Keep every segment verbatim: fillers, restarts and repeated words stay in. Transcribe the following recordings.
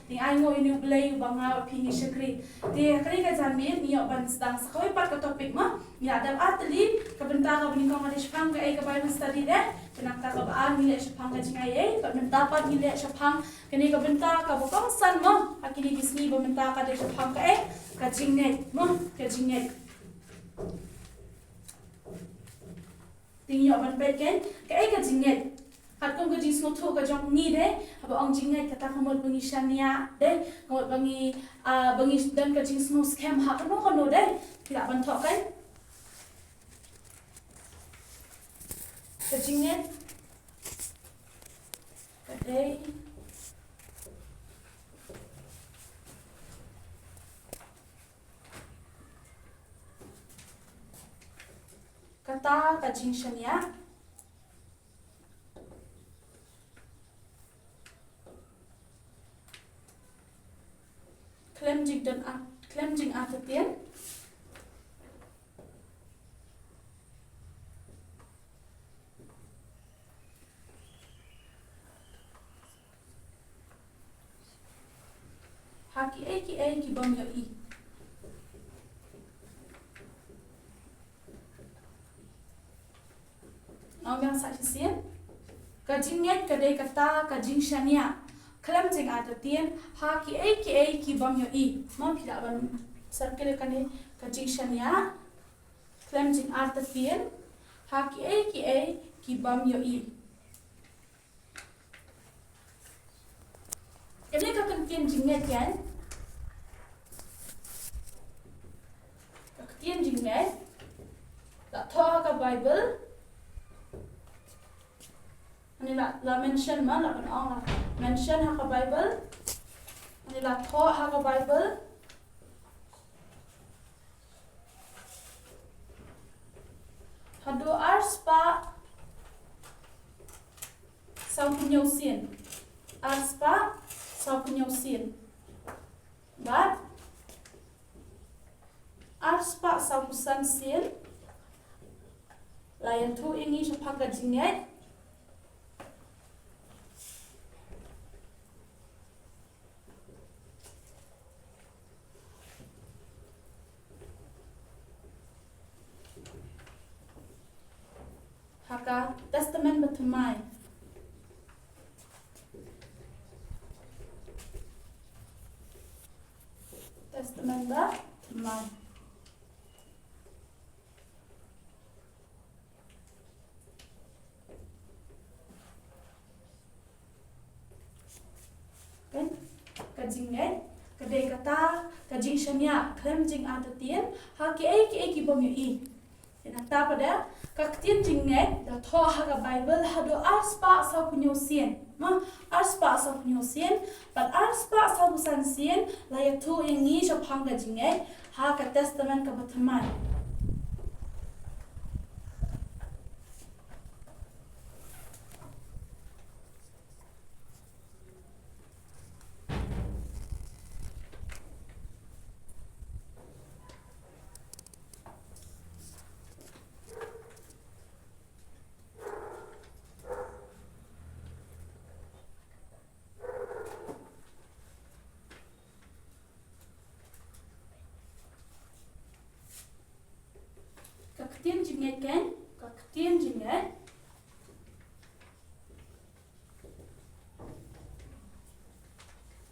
Ngi ai nguh ïa une U Blei uba nga bad phi ngi shakri. Te ha kane ka janmiet ngi ïoh ban sdang sa kawei pat ka topic mo. Ngi la dep ar tylli, ka bynta kaba nyngkong ka dei shaphang kaei ka Bible study de. Te nangta kaba ar ngi leh shaphang ka jingaiei, bad mynta pat ngi leh shaphang kane ka bynta kaba kongsan mo. Ha kine ki sngi ba mynta ka dei shaphang kaei, ka jingngeit mo, ka jingngeit. Te ngi ïoh ban peit kein, kaei ka jingngeit. Katkum ka jingsngewthuh ka jong ngi de, haba ong jingngeit kata ka mut ba ngi shaniah de, ka mut ba ngi, ah, ba ngi don ka jingsngew skhem ha kano kano de. Phi lah ban thoh kein. Ka jingngeit ka dei kata ka jingshaniah khlem jingdon ar-, khlem jingartatien ha kiei kiei ki bym ïohi. Nga ong biang sa shisien. Ka jingngeit ka dei kata ka jingshaniah khlem jingartatien ha kiei kiei ki bym ïohi. Mo, phi lah ban circle kane, ka jingshaniah khlem jingartatien ha kiei kiei ki bym ïohi. Kane ka ktien jingngeit kein. Ka ktien jingngeit la thoh ha ka Bible. Ani la, la mention mo, la pynong, la mention ha ka Bible. Ani la thoh ha ka Bible. Haduh arspah sawphew hynñiew sien. Arspah sawphew hynñiew sien. Bad arspah sawphew san sien la ïathuh ïa ngi shaphang ka jingngeit. Ha ka Testament Bathymmai. Testament Bathymmai. Kan? Ka jingngeit ka dei kata ka jingshaniah khlem jingartatien ha kiei kiei ki bym ïohi. Te nangta pat de, ka ktien jingngeit la thoh ha ka Bible haduh arspah sawphew hynñiew sien. Mo, arspah sawphew hynñiew sien, bad arspah sawphew san sien la ïathuh ïa ngi shaphang ka jingngeit ha ka Testament kaba thymmai. Ka ktien jingngeit kan, ka ktien jingngeit.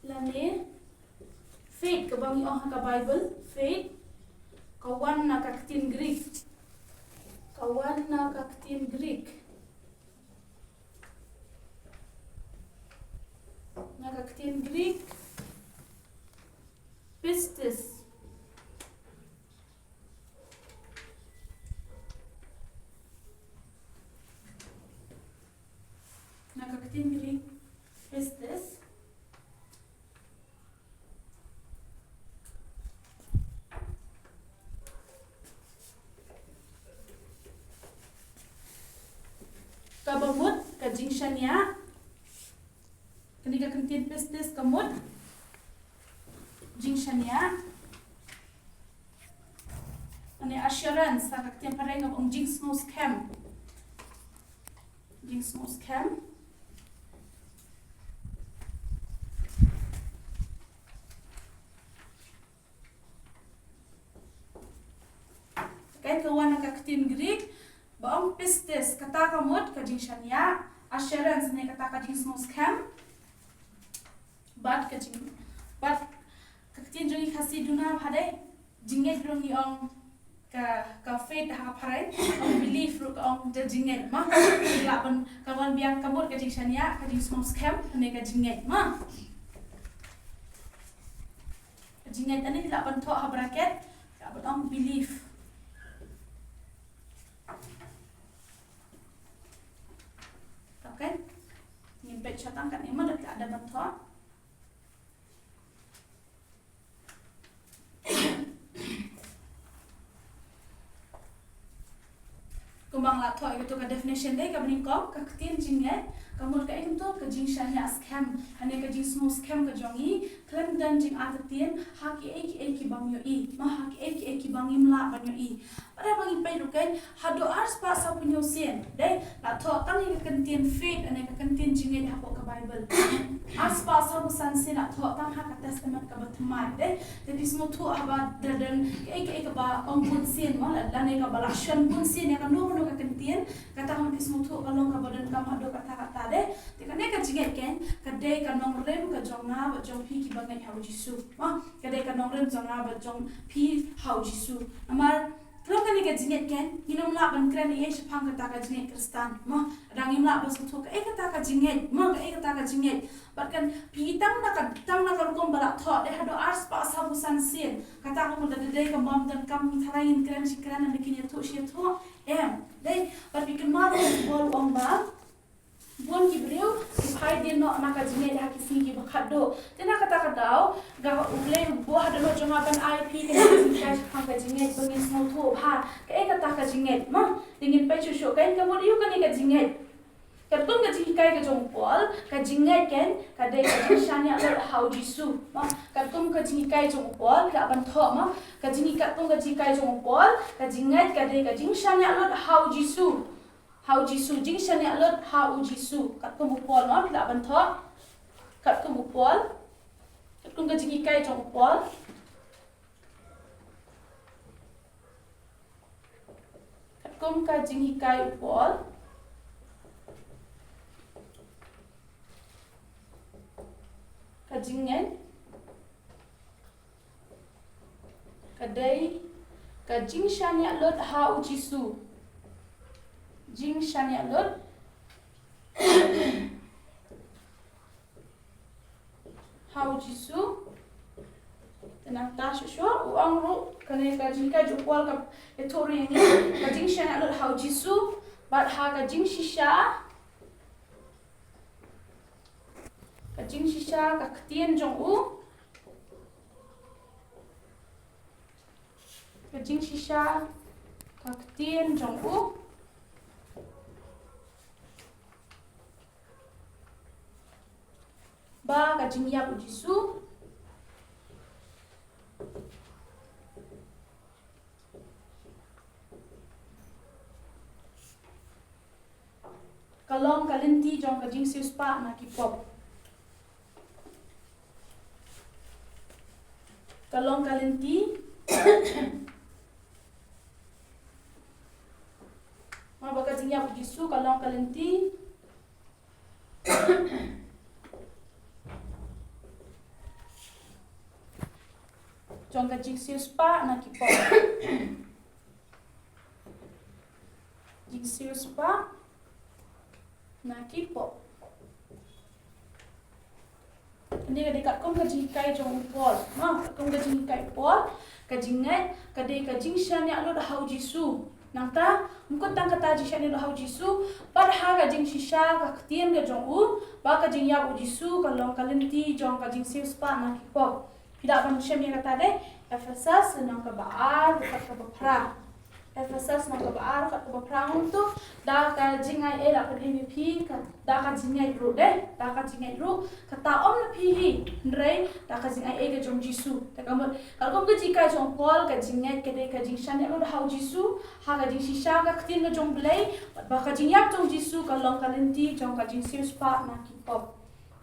Lane faith kaba ngi ong ha ka Bible, faith, ka wan na ka ktien Greek. Ka wan na ka ktien Greek. Na ka ktien Greek, pistis. Na ka ktien Greek, pistis. Kaba mut ka jingshaniah. Kane ka ktien pistis ka mut jingshaniah. Kane assurance, ha ka ktien phareng ka ong jingsngewskhem. Jingsngewskhem. Ka wan na ka ktien Greek ba ong pistis, kata ka mut ka jingshaniah, assurance ne kata ka jingsngewskhem. Bad ka jing, bad ka ktien jong ngi Khasi duna bha dei jingngeit, ruh ngi ong ka, ka faith ha ka phareng, ong belief ruh ka ong da jingngeit ma. Lah ban ka wan biang ka mut ka jingshaniah, ka jingsngewskhem ne ka jingngeit ma. Ka jingngeit ani lah ban thoh ha bracket, lah ban ong belief. Okay. Ngin peit shwa tang katne ma, da lah da ban thoh. Kumba nga la thoh ïa kato ka definition dei kaba nyngkong, ka ktien jingngeit ka mut kaei kumto, ka jingshaniah skhem, hane ka jingsngewskhem ka jong ngi khlem don jingartatien ha kiei kiei kiba ngi ïohi, ma, ha kiei kiei kiba ngim lah ban ïohi. Bad haba ngi peit ruh kein, haduh ar spah saw phew hynñiew sien dei la thoh tang ïa ka ktien faith, ne ka ktien jingngeit hapoh ka Bible. Ar spah saw phew san sien la thoh tang ha ka Testament kaba thymmai dei. Te phi sngewthuh haba da don kaei kaei kaba ong bunsien ma, la, lane kaba la shon bunsien ïa kano kano ka ktien, kata ka mut phi sngewthuh ka long kaba donkam haduh katta katta dei. Te kane ka jingngeit kein ka dei ka nongrim ka jong nga bad jong phi kiba ngeit ha u Jisu. Ma, ka dei ka nongrim jong nga bad jong phi ha u Jisu. Namar khlem kane ka jingngeit kein ngin ym lah ban kren ei ei shaphang kata ka jingngeit Khristan. Ma, lada ngim lah ban sngewthuh kaei kata ka jingngeit, ma, kaei kata ka jingngeit. Bad kan phi tang na ka, tang na ka rukom ba la thoh dei haduh ar spah saw phew san sien. Kata ka mut lada dei ka bym donkam ngi tharai ngin kren shi kren, lada kin ïathuh shi ïathuh. Em, dei, bad phi kynmaw ruh ba u Paul u ong ba bun ki briew ki phai dien noh na ka jingngeit ha ki sngi kiba khatduh. Te na kata ka daw, ga U Blei u buh ha dohnud jong nga ban ai phi kane ka jinghikai shaphang ka jingngeit ba ngin sngewthuh bha kaei kata ka jingngeit. Ma, te ngin peit shuh shuh kein ka mut aïu kane ka jingngeit. Katkum ka jinghikai ka jong u Paul, ka jingngeit kein ka dei ka jingshaniah lut ha u Jisu. Ma, katkum ka jinghikai jong u Paul, phi lah ban thoh ma, ka jinghikai, katkum ka jinghikai jong u Paul, ka jingngeit ka dei ka jingshaniah lut ha u Jisu. Ha u Jisu, jingshaniah lut ha u Jisu. Katkum u Paul, no, phi lah ban thoh. Katkum u Paul. Katkum ka jinghikai jong u Paul. Katkum ka jinghikai u Paul. Ka jingngeit ka dei ka jingshaniah lut ha u Jisu. Jingshaniah lut ha u Jisu. Te nangta shuh shuh u ong ruh, kane ka jinghikai jong u Paul ka ïathuh ruh ïa ngi ka jingshaniah lut ha u Jisu bad ha ka jingshisha, ka jingshisha ka ktien jong u. Ka jingshisha ka ktien jong u. Ba ka jingïap u Jisu ka long ka lynti jong ka jingsiewspah na ki pop. Ka long ka lynti. Ma ba ka jingïap u Jisu ka long ka lynti jong ka jingsiewspah na ki pop. Jingsiewspah na ki pop. Kane ka dei katkum ka jinghikai jong u Paul. Ma, katkum ka jinghikai u Paul, ka jingngeit ka dei ka jingshaniah lut ha u Jisu. Nangta, ym kut tang kata jingshaniah lut ha u Jisu, bad ha ka jingshisha ka ktien ka jong u, ba ka jingïap u Jisu ka long ka lynti jong ka jingsiewspah na ki pop. Phi lah ban shem ïa kata dei, Ephesus lynnong kaba ar, dkhot kaba phra. Ephesus lynnong kaba ar, dkhot kaba phra, kumto da ka jingaiei la pynim ïa phi, ka, da ka jingngeit ruh dei, da ka jingngeit ruh, kata ym na phi hi, hynrei da ka jingaiei ka jong u Jisu. Te ka mut, katkum ka jinghikai jong u Paul, ka jingngeit ka dei ka jingshaniah lut ha u Jisu, ha ka jingshisha ka ktien ka jong u Blei, bad ba ka jingïap jong u Jisu ka long ka lynti jong ka jingsiewspah na ki pop.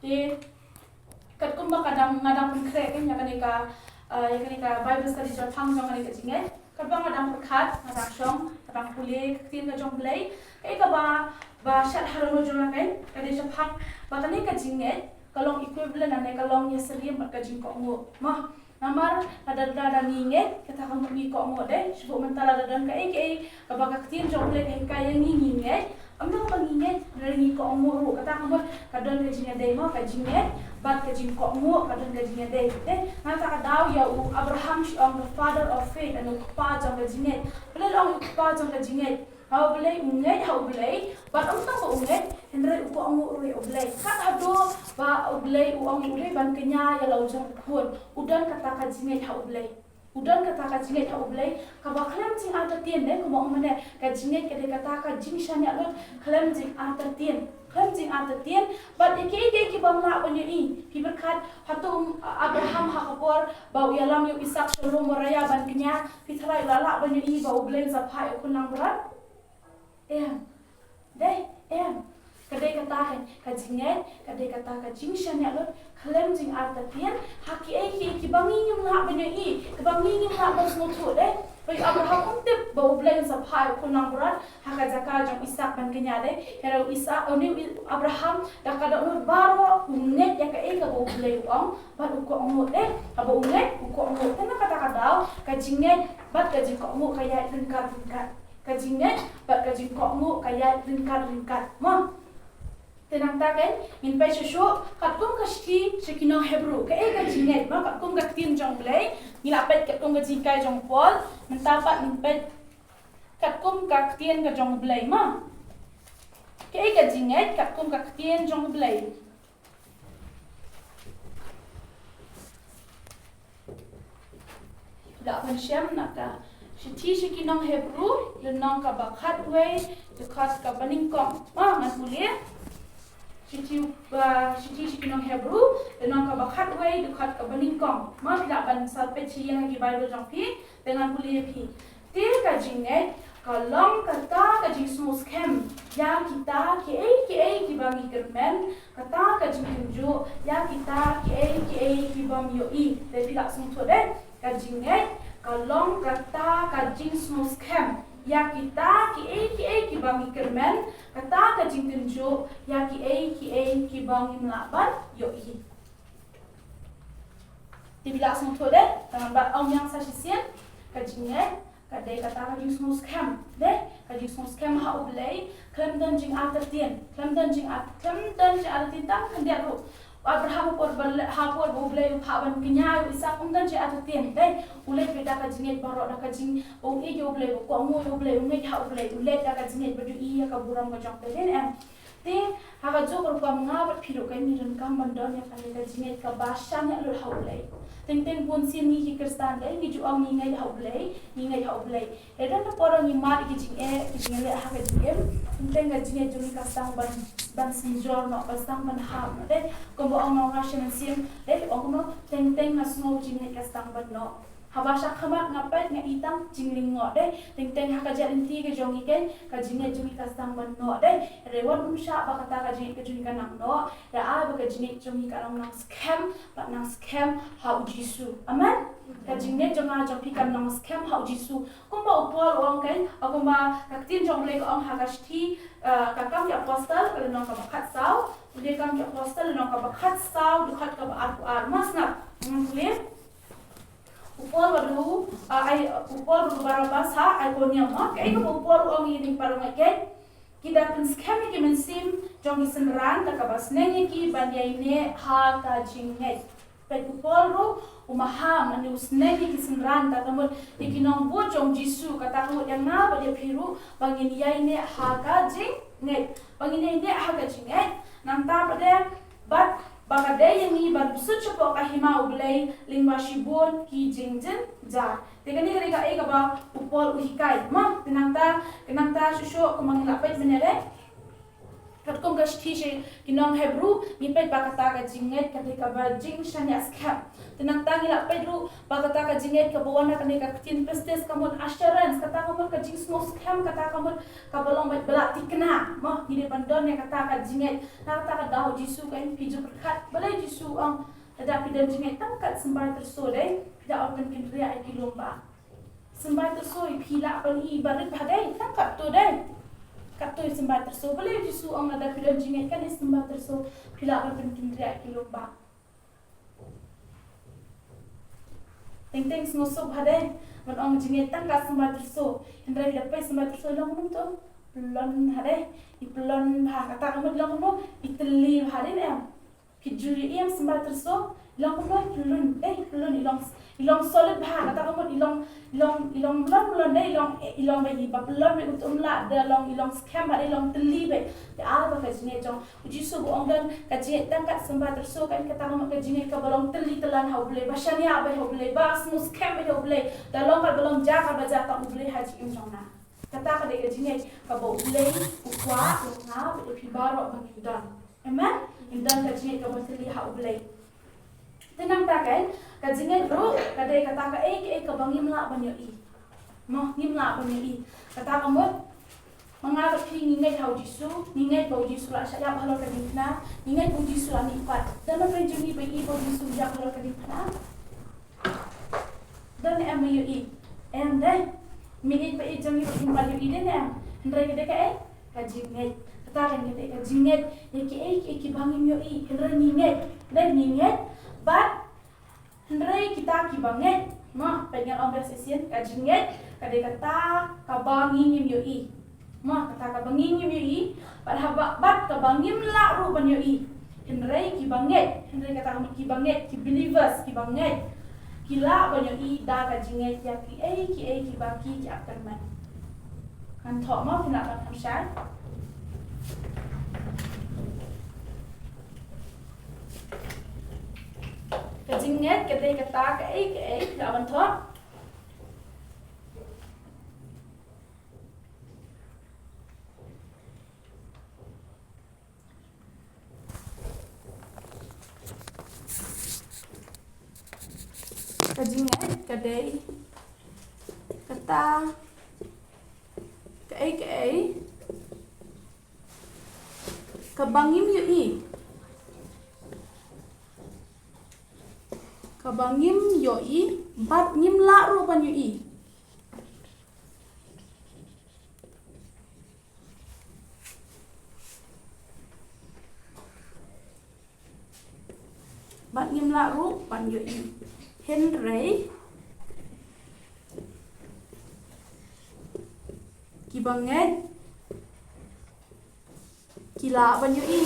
Te katkum ba ka dang, nga dang pynkhreh kein ïa kane ka, ah, ïa kane ka Bible study jingpang jong kane ka jingngeit. Katba nga dang pyrkhat, nga dang shong, nga dang pule ka ktien ka jong U Blei, kaei kaba, ba shad ha lyngngoh jong nga kein, ka dei shaphang ba kane ka jingngeit ka long equivalent lane ka long ïasyriem bad ka jingkohnguh. Mo, namar lada, lada ngi ngeit, kata ka mut ngi kohnguh dei, shu buh mynta lada don kaei kaei kaba ka ktien jong U Blei ka hikai ïa ngi, ngi ngeit, ym dei ba ngi ngeit, hynrei ngi kohnguh ruh, kata ka mut ka don ka jingïadei mo, ka jingngeit bad ka jingkohnguh ka don ka jingïadei. Te na kata ka daw ïa u Abraham shu ong the father of faith, lane u kpa jong ka jingngeit. Balei la ong u kpa jong ka jingngeit? Ha U Blei, u ngeit ha U Blei, bad ym tang ba u ngeit, hynrei u kohnguh ruh ïa U Blei. Kat haduh ba U Blei u ong u dei ban kñia ïa la u jong u khun, u don kata ka jingngeit ha U Blei. U don kata ka jingngeit ha U Blei kaba khlem jingartatien, dei, kumba ong mynne, ka jingngeit ka dei kata ka jingshaniah lut khlem jingartatien. Khlem jingartatien, bad ïa kiei kiei ki bym lah ban ïohi. Phi pyrkhat, hato u Abraham ha ka por ba u ïalam ïa u Isak sha lum Moria ban kñia, phi tharai u la lah ban ïohi ba U Blei un sa phah ïa u khun langbrot? Em. Dei, em. Ka dei kata ka, ka jingngeit, ka dei kata ka jingshaniah lut khlem jingartatien ha kiei kiei kiba ngi ngim lah ban ïohi, kiba ngi ngim lah ban sngewthuh, dei. Ba u Abraham um tip ba U Blei un sa phah ïa u khun langbrot ha ka jaka jong u Isak ban kñia, dei. Hynrei u Isak, une u Abraham, da ka dohnud baroh u ngeit ïa kaei kaba U Blei u ong bad u kohnguh, dei. Haba u ngeit u kohnguh. Te na kata ka daw ka jingngeit bad ka jingkohnguh ka ïaid ryngkat ryngkat. Ka jingngeit bad ka jingkohnguh ka ïaid ryngkat ryngkat. Mo. Te nangta kein, ngin peit shuh shuh, katkum ka shithi sha ki nong Hebru, kaei ka jingngeit, mo, katkum ka ktien jong U Blei, ngi la peit katkum ka jinghikai jong u Paul, mynta pat ngin peit katkum ka ktien ka jong U Blei, mo. Kaei ka jingngeit, katkum ka ktien jong U Blei. Phi lah ban shem na ka shithi sha ki nong Hebru, lynnong kaba khatwei, dkhot kaba nyngkong. Mo, ngan pule. Shithi, uh, shithi sha ki nong Hebru, lynnong kaba khatwei, dkhot kaba nyngkong. Mo, phi lah ban sa peit sha ïing ha ki Baibl jong phi, te ngan pule ïa phi. Te ka jingngeit ka long kata ka jingsngewskhem ïa kita kiei kiei kiba ngi kyrmen, kata ka jingtynjuh ïa kita kiei kiei ki bym ïohi. Te phi lah sngewthuh, dei? Ka jingngeit ka long kata ka jingsngewskhem ïa kita kiei kiei kiba ngi kyrmen, kata ka jingtynjuh ïa kiei kiei kiba ngim lah ban ïohi. Te phi lah sngewthuh, dei? Tang ba ong ïa nga sa shisien, ka jingngeit ka dei kata ka jingsngewskhem, dei, ka jingsngewskhem ha U Blei, khlem don jingartatien, khlem don jingar-, khlem don jingartatien tang khyndiat ruh. U Abraham ha por ba le-, ha por ba U Blei u phah ban kñia ïa u Isak, um don jingartatien, dei, u leit beit da ka jingngeit baroh, da ka jing, u ïeit ïa U Blei, u kohnguh ïa U Blei, u ngeit ha U Blei, u leit da ka jingngeit bad u ïohi ïa ka burom ka jong te, dei ne em? Te ha kajuh ka rukom nga bad phi ruh kein ngi donkam ban don ïa kane ka jingngeit kaba shaniah lut ha U Blei. Teng teng bun sien ngi ki Khristan, dei, ngi ju ong ngi ngeit ha U Blei, ngi ngeit ha U Blei. Hynrei don ka por ngi mad ïa ki jingeh, ki jingeh ha ka jingim. Teng teng ka jingngeit jong ngi ka sdang ban, ban synjor noh, ka sdang ban hap noh, dei. Kumba ong nongwai sha mynsiem, dei, ong noh, teng teng nga sngew jingngeit ka sdang ban noh. Haba sha khmat nga peit nga i tang jinglyngngoh, dei. Teng teng ha ka jingïaid lynti ka jong ngi kein, ka jingngeit jong ngi ka sdang ban noh, dei. Hynrei wat nym shah ba kata ka jingngeit ka jong ngi ka nang noh. Ïa ai ba ka jingngeit jong ngi ka long nang skhem, bad nang skhem ha U Jisu. Amen. Ka jingngeit jong nga jong phi kan nang skhem ha U Jisu. Kumba u Paul u ong kein, kumba ka ktien jong U Blei ka ong ha ka shithi, eh, ka Kam ki Apostol, ka lynnong kaba khatsaw, U Blei Kam ki Apostol, lynnong kaba khatsaw, dkhot kaba arphew ar. Mas nga, ngan pule. U Paul bad u, ah, ai, u Paul bad u Barnabas ha Ikonium, ha. Kaei kaba u Paul u ong ïa ki para ngeit, ki da pynskhem ïa ki mynsiem jong ki synran da kaba sneng ïa ki ban ïaineh ha ka jingngeit. Peit u Paul ruh u maham, lane u sneng ïa ki synran, kata ka mut ïa ki nongbud jong U Jisu, kata ka mut ïa nga bad ïa phi ruh ba ngin ïaineh ha ka jingngeit. Ba ngin ïaineh ha ka jingngeit. Nangta pat de, bad ba ka dei ïa ngi ban pynshut shapoh ka hima U Blei lyngba shibun ki jingjynjar. Te kane ka dei kaei kaba u Paul u hikai. Mo, te nangta, te nangta shuh shuh kumba ngi la peit mynne de. Katkum ka shithi sha ki nong Hebru, ngi peit ba kata ka jingngeit ka dei kaba jingshaniah skhem. Te nangta ngi la peit ruh ba kata ka jingngeit kaba wan na kane ka ktien pistis ka mut assurance, kata ka mut ka jingsngewskhem, kata ka mut kaba long beit ba la thikna. Mo, ngi dei ban don ïa kata ka jingngeit. Na kata ka daw U Jisu kein, phi ju pyrkhat balei U Jisu u ong, lada phi don jingngeit tang kat symbai tyrso dei, phi da ot ban kynriah ïa ki lum bah. Symbai tyrso, phi lah ban ïohi ba rit bha dei, tang katto dei. Katto symbai tyrso, balei u Jisu u ong lada phi don jingngeit kane symbai tyrso, phi lah ban pynkynriah ki lum bah. Teng teng sngewsuk bha dei ban ong jingngeit tang ka symbai tyrso. Hynrei da pei symbai tyrso i long kumno to? Pyllun bha dei. I pyllun bha, kata ka mut i long kumno? I tylli bha dei, ne em? Phi ju ïohi em symbai tyrso, i long kumno? I pyllun, eh, i pyllun, i long, i long solid bha, kata ka mut i long, i long, i long pyllun, pyllun dei, i long, eh, i long ba i ba pyllun beit, um lah da long, i long skhem bha dei, i long tylli beit. Te ai ba ka jingngeit jong u Jisu ba u ong don ka jingngeit tang kat symbai tyrso, kan kata ka mut ka jingngeit kaba long tylli tyllan ha U Blei, ba shaniah beit ha U Blei, ba sngewskhem beit ha U Blei, da long kat ba long jaka ba jaka tang U Blei ha jingim jong nga. Kata ka dei ka jingngeit kaba U Blei u kwah ïa nga bad ïa phi baroh ba ngin don. Amen. Ngin don ka jingngeit kaba tylli ha U Blei. Te nangta kan, ka jingngeit ruh ka dei kata kaei kaei kaba ngim lah ban ïohi. Mo, ngim lah ban ïohi. Kata ka mut, ma nga bad phi ngi ngeit ha u Jisu, ngi ngeit ba u Jisu la shah ïap halor ka diengphna, ngi ngeit ba u Jisu la mihpat. Don ma phi jong ngi ba ïohi ba u Jisu ïap halor ka diengphna? Don ne em, ma ïohi? Em dei. Mih ïeit ba ïeit jong ngi ruh ngim pat ïohi dei ne em? Hynrei ka dei kaei? Ka jingngeit. Kata ka dei ka jingngeit ïa kiei kiei kiba ngim ïohi. Hynrei ngi ngeit. Dei ngi ngeit. Bad hynrei kita kiba ngeit. Mo, peit ngan ong biang shisien, ka jingngeit ka dei kata kaba ngi ngim ïohi. Mo, kata kaba ngi ngim ïohi, bad haba, bad kaba ngim lah ruh ban ïohi. Hynrei kiba ngeit, hynrei kata ka mut kiba ngeit, ki believers, kiba ngeit, ki lah ban ïohi da ka jingngeit ïa kiei kiei kiba ki, ki ap kyrmen. Ngan thoh mo, phin lah ban kham shai. Ka jingngeit ka dei kata kaei kaei, phin lah ban thoh. Ka jingngeit ka dei kata kaei kaei kaba ngim ïohi. Kaba ngim ïohi, bad ngim lah ruh ban ïohi. Bad ngim lah ruh ban ïohi. Hynrei kiba ngeit ki lah ban ïohi.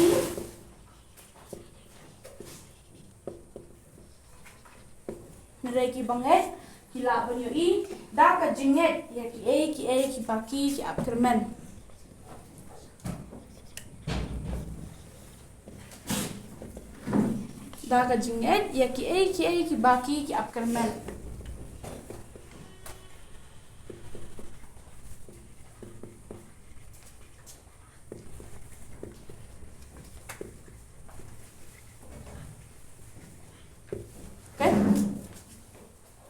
Hynrei kiba ngeit ki lah ban ïohi da ka jingngeit ïa kiei kiei kiba ki, ki ap kyrmen. Da ka jingngeit ïa kiei kiei kiba ki, ki ap kyrmen. Kan?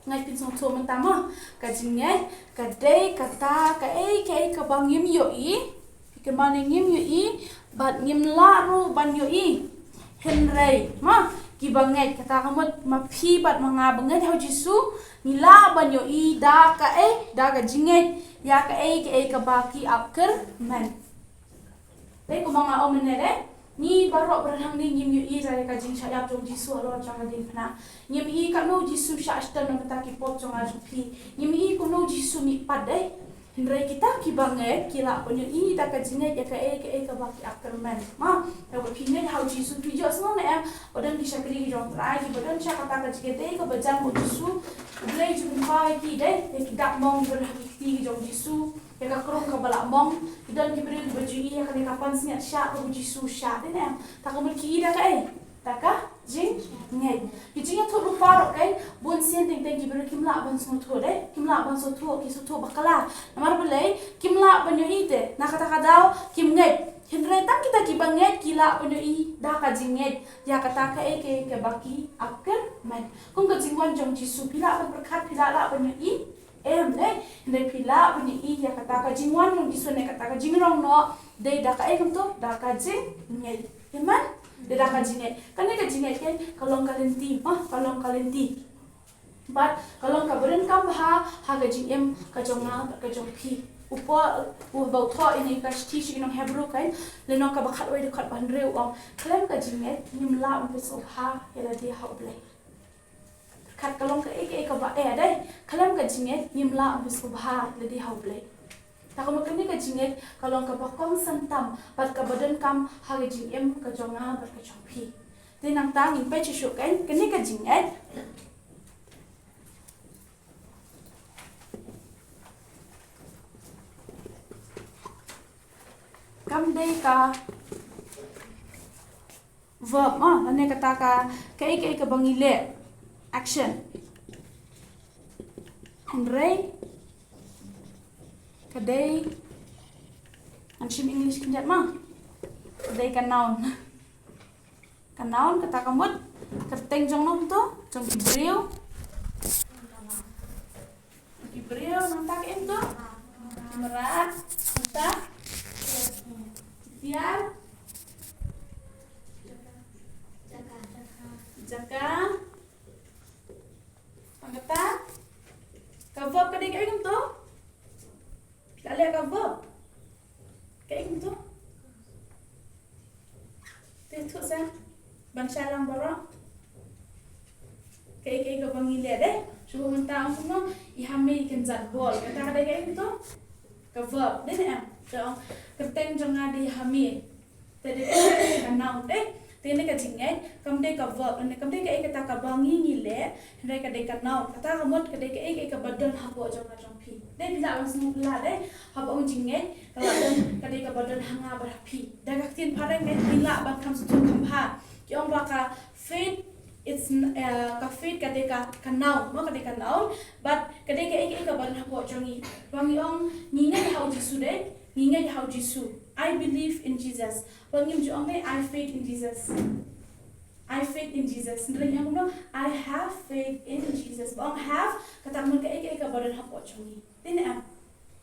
Ngai, phin sngewthuh mynta mo. Ka jingngeit ka dei kata kaei kaei kaba ngim ïohi. Kynmaw ne, ngim ïohi bad ngim lah ruh ban ïohi. Hynrei mo, kiba ngeit, kata ka mut ma phi bad ma nga ba ngeit ha u Jisu, ngi lah ban ïohi da kaei, da ka jingngeit ïa kaei kaei kaba ki ap kyrmen. Te kumba nga ong mynne de, ngi baroh ba don hangne ngim ïohi ïa ka jingshah ïap jong u Jisu halor jong ka diengphna. Ngim ïohi kano u Jisu shah shtem na ka bynta ki pop jong nga jong phi. Ngim ïohi kano u Jisu mihpat de. Hynrei kita kiba ngeit ki lah ban ïohi da ka jingngeit ïa kaei kaei kaba ki ap kyrmen. Mo, lada phi ngeit ha u Jisu, phi ju sngew ne em ba don ki shakri ki jong u Trai kiba don sha kata ka jingngeit kaba jan ba u Jisu U Blei u ju pynpaw ïa ki de, ïa ki dak mong kiba don ha ki kti ki jong u Jisu. Ïa ka krung kaba la mong, ki don ki briew kiba ju ïohi ïa kane ka pansngiat shah kaba u Jisu u shah, dei ne em? Te ka mut ki ïohi da kaei? Da ka jingngeit. Ki jingïathuhlypa ruh kein, bun sien teng teng ki briew kim lah ban sngewthuh de, kim lah ban sngewthuh, ki sngewthuh bakla. Namar balei? Kim lah ban ïohi te, na kata ka daw kim ngeit. Hynrei tang kita kiba ngeit ki lah ban ïohi da ka jingngeit ïa kata kaei kaei kaba ki ap kyrmen. Kum ka jingwan jong u Jisu, phi lah ban pyrkhat, phi lah, lah ban ïohi? Em, dei, hynrei phi lah ban ïohi ïa kata ka jingwan jong u Jisu ne kata ka jingrong noh, dei da kaei kumto? Da ka jingngeit. Amen? Dei da ka jingngeit. Kane ka jingngeit kein ka long ka lynti, ha, ka long ka lynti. Bad ka long kaba donkam bha ha ka jingim ka jong nga bad ka jong phi. U Paul, u ba u thoh ïa ngi ka shithi sha ki nong Hebru, kan, lynnong kaba khatwei dkhot ba hynriew u ong, khlem ka jingngeit ngim lah ban pynsngewbha ïa lade ha U Blei. Kata ka long kaei kaei kaba, eh, dei, khlem ka jingngeit ngim lah ban pynsngewbha ïa lade ha U Blei. Te ka mut kane ka jingngeit ka long kaba kongsan tam bad kaba donkam ha ka jingim ka jong nga bad ka jong phi. Te nangta ngin peit shuh shuh, kan, kane ka jingngeit. Kam dei ka verb, mo, lane kata ka, kaei kaei kaba ngi leh, action. Hynrei ka dei, ngan shim English khyndiat, mo. Ka dei ka noun. Ka noun, kata ka mut kyrteng jong no kumto, jong ki briew. Ki briew, nangta kaei kumto? Ki mrad, nangta ki tiar. Jaka. Nangta ka verb ka dei kaei kumto? Phi la leh ka verb? Kaei kumto? Te thuh sa ban sha lang baroh. Kaei kaei kaba ngi leh, dei. Shu mynta ong kumno, i Hami i kynjat bol. Kata ka dei kaei kumto? Ka verb, dei ne em? Te ong, kyrteng jong nga dei Hami. Te dei ka noun, dei. Te ne ka jingngeit, kam dei ka verb, ne kam dei kaei kata kaba ngi ngi leh, hynrei ka dei ka noun. Kata ka mut ka dei kaei kaei kaba don hapoh jong nga jong phi. Dei, phi lah ban sngewthuh, dei, haba ong jingngeit, ka lah don, ka dei kaba don ha nga bad ha phi. Da ka ktien phareng, dei, phi lah ban kham sngewthuh kham bha. Ki ong ba ka faith, it's n-, eh, ka faith ka dei ka, ka noun, mo, ka dei ka noun. But ka dei kaei kaei kaba don hapoh jong ngi. Ba ngi ong ngi ngeit ha u Jisu, dei, ngi ngeit ha u Jisu. I believe in Jesus. Ba ngim ju ong, dei, I faith in Jesus. I faith in Jesus. Hynrei ngi ong kumno, I have faith in Jesus. Ba ong have, kata ka mut kaei kaei kaba don hapoh jong ngi. Dei ne em?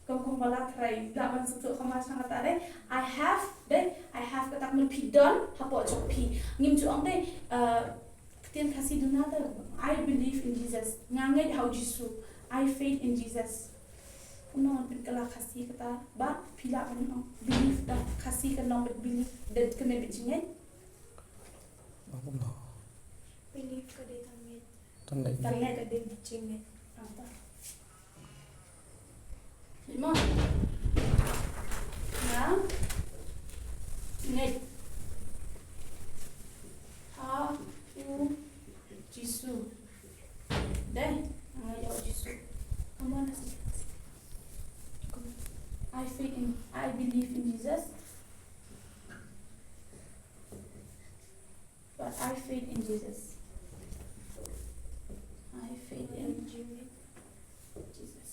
Kum kum ba la tharai, lah ban sngewthuh kham bha shang kata, dei. I have, dei, I have kata ka mut phi don hapoh jong phi. Ngim ju ong, dei, uh, ktien Khasi duna te, I believe in Jesus. Nga ngeit ha u Jisu. I faith in Jesus. Kumno ngan pynkylla Khasi kata, ba phi lah ban ong believe, da Khasi ka long bad believe, dei kane bad jingngeit. Ba kumno? Believe ka dei tang ngeit. Tang ngeit. Tang ngeit ka dei jingngeit. Nangta. Lima. Nga ngeit ha u Jisu. Dei, nga ngeit ha u Jisu. Come on, let's do this. I faith in, I believe in Jesus. But I faith in Jesus. I faith in Jesus.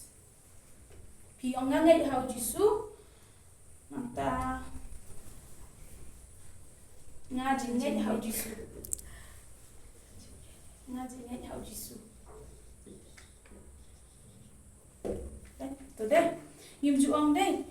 Phi ong nga ngeit ha u Jisu. Nangta nga jingngeit ha u Jisu. Nga jingngeit ha u Jisu. Eh, to dei. Ngim ju ong, dei,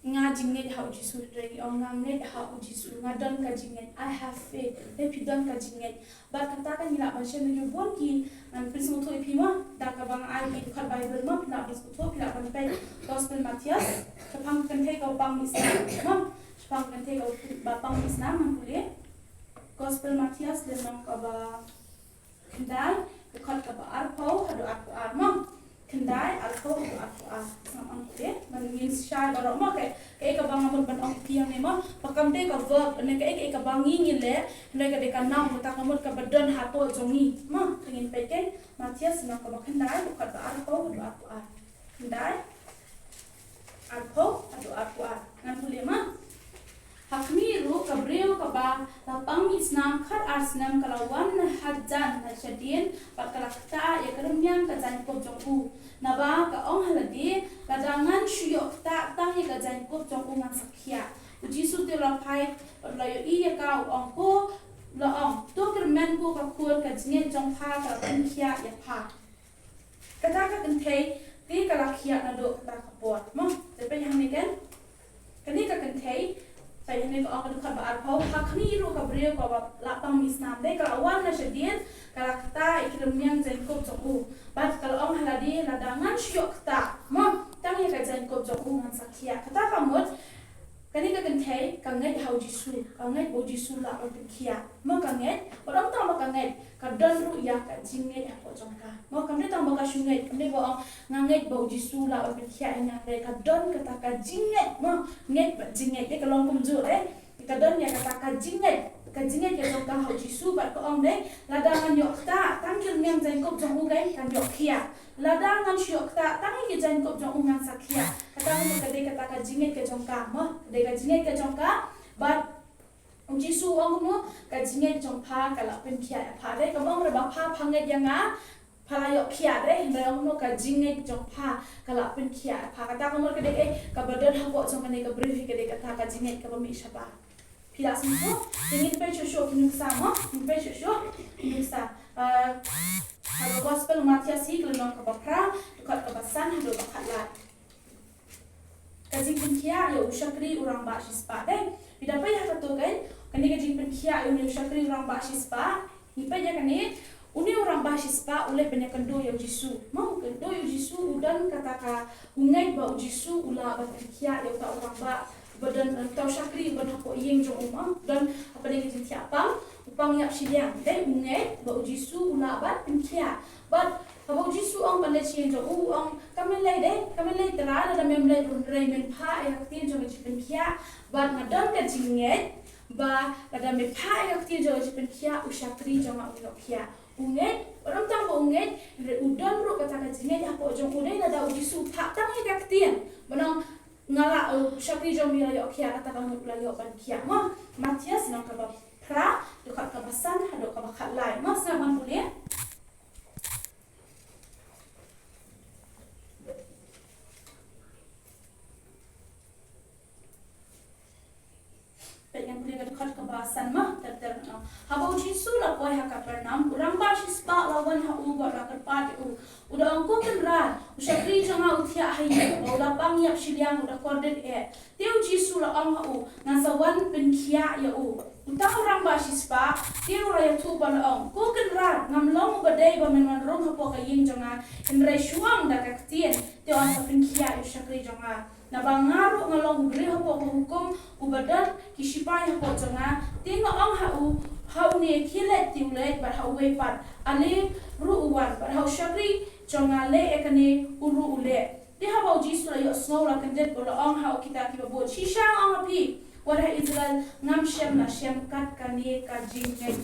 nga jingngeit ha u Jisu, hynrei ngi ong nga ngeit ha u Jisu, nga don ka jingngeit. I have faith. Dei, phi don ka jingngeit. Bad kata ka ngi lah ban shem ïa bun ki, ngan pynsngewthuh ïa phi mo, da kaba nga ai ïa phi dkhot Baibl mo, phi lah ban sngewthuh, phi lah ban peit Gospel Mathaios, shaphang ka kynthei kaba pang mih snam mo, shaphang ka kynthei kaba pang mih snam, ngan pule. Gospel Mathaios lynnong kaba khyndai, dkhot kaba arphew haduh arphew ar mo. Khyndai, arphew haduh arphew ar. Ngan ong te, ban ngin shai baroh mo, kaei kaei kaba nga mut ban ong ïa phi hangne mo. Ba kam dei ka verb, ne kaei kaei kaba ngi ngi leh, hynrei ka dei ka noun, kata ka mut kaba don hapoh jong ngi mo. Te ngin peit, kan, Mathaios lynnong kaba khyndai, dkhot ba arphew haduh arphew ar. Khyndai, arphew haduh arphew ar. Ngan pule ma. Ha khmih ruh ka briew kaba la pang mih snam khat ar snem ka la wan na hajan na shadien bad ka la ktah ïa ka rynïeng ka jaiñkup jong u. Naba ka ong ha lade, lada ngan shu ïoh ktah tang ïa ka jaiñkup jong u ngan sa khiah. U Jisu te u la phai bad u la ïohi ïa ka, u ong ko, u la ong, to kyrmen ko ka khun, ka jingngeit jong pha ka la pynkhiah ïa pha. Kata ka kynthei te ka la khiah naduh kata ka por. Mo, te peit hangne, kan? Kane ka kynthei Peit hangne ka ong ka dkhot ba arphew, ha khmih ruh ka briew kaba la pang mih snam, dei ka la wan na shadien, ka la ktah ïa ki rmiang jaiñkup jong u. Bad ka la ong ha lade, lada ngan shu ïoh ktah, mo, tang ïa ka jaiñkup jong u ngan sa khiah. Kata ka mut, kane ka kynthei ka ngeit ha u Jisu, ka ngeit ba u Jisu lah ban pynkhiah. Mo, ka ngeit, bad ym tang ba ka ngeit, ka don ruh ïa ka jingngeit hapoh jong ka. Mo, kam dei tang ba ka shu ngeit, kam dei ba ong nga ngeit ba u Jisu lah ban pynkhiah ïa nga, hynrei ka don kata ka jingngeit, mo, ngeit bad jingngeit, dei ka long kumjuh, eh. Ka don ïa kata ka jingngeit, ka jingngeit ka jong ka ha u Jisu, bad ka ong, dei, lada ngan ïoh ktah tang ki rmiang jaiñkup jong u, kan ïoh khiah. Lada ngan shu ïoh ktah tang ïa ki jaiñkup jong u ngan sa khiah. Kata ka mut ka dei kata ka jingngeit ka jong ka, mo, ka dei ka jingngeit ka jong ka. Bad u Jisu u ong kumno, ka jingngeit jong pha ka la pynkhiah ïa pha, dei, kam ong re ba pha, pha ngeit ïa nga, pha la ïoh khiah, dei, hynrei ong kumno, ka jingngeit jong pha ka la pynkhiah ïa pha. Kata ka mut ka dei, eh, kaba don hapoh jong kane ka briew hi ka dei kata ka jingngeit kaba mih shabar. Phi lah sngewthuh? Te ngin peit shuh shuh ki nuksa, mo, ngin peit shuh shuh ki nuksa. Ah, ha ka Gospel Mathaios hi ka lynnong kaba phra, dkhot kaba san haduh ba khatlai. Ka jingpynkhiah ïa u shakri u rangbah shispah, dei. Phi da peit ha kato, kan, kane ka jingpynkhiah ïa une u shakri u rangbah shispah. Ngi peit ïa kane, une u rangbah shispah u leit ban ïakynduh ïa u Jisu. Mo, u kynduh ïa u Jisu, u don kata ka, u ngeit ba u Jisu u lah ban pynkhiah ïa uta u rangbah, uba don, uta u shakri uba don hapoh ïing jong u, mo, u don hapdeng ka jingthiah pang, u pang ïap shiliang. Dei, u ngeit ba u Jisu u lah ban pynkhiah. Bad haba u Jisu u ong ban leit sha ïing jong u, u ong, kam leit, dei, kam leit, Trai, lada mem leit ruh, hynrei men phah ïa ka ktien jong ka jingpynkhiah. Bad nga don ka jingngeit ba lada me phah ïa ka ktien jong ka jingpynkhiah, u shakri jong nga un ïoh khiah. U ngeit, bad ym tang ba u ngeit, hynrei u don ruh kata ka jingngeit hapoh jong u, dei, lada u Jisu u phah tang ïa ka ktien, ban ong nga la, u shakri jong me la ïoh khiah, kata ka mut u la ïoh ban khiah. Mo, Mathaios lynnong kaba phra, dkhot kaba san haduh kaba khatlai. Mo, sngap ban pule. Peit ngan pule ka dkhot kaba san, mo, ter ter, no. Haba u Jisu u la poi ha Kapernaum, u rangbah shispah u la wan ha u bad u la kyrpad ïa u. U da ong, ko Kynrad, u shakri jong nga u thiah ha ïing, bad u la pang ïap shiliang, u da kordit eh. Te u Jisu u la ong ha u, ngan sa wan pynkhiah ïa u. Uta u rangbah shispah te u la ïathuh bad u la ong, ko Kynrad, ngam long uba dei ba men wan rung hapoh ka ïing jong nga, hynrei shu ong da ka ktien, te yn sa pynkhiah ïa u shakri jong nga. Naba nga ruh nga long u briew hapoh ka hukum, uba don ki shipai hapoh jong nga. Te nga ong ha u, ha une, khie leit, te u leit, bad ha uwei pat, ale ruh u wan, bad ha u shakri jong nga, leh ïa kane, u ruh u leh. Te haba u Jisu u la ïohsngew, u la kyndit bad u la ong ha kita kiba bud, shisha nga ong ha phi, wat ha Israel ngam shym la shem kat kane ka jingngeit.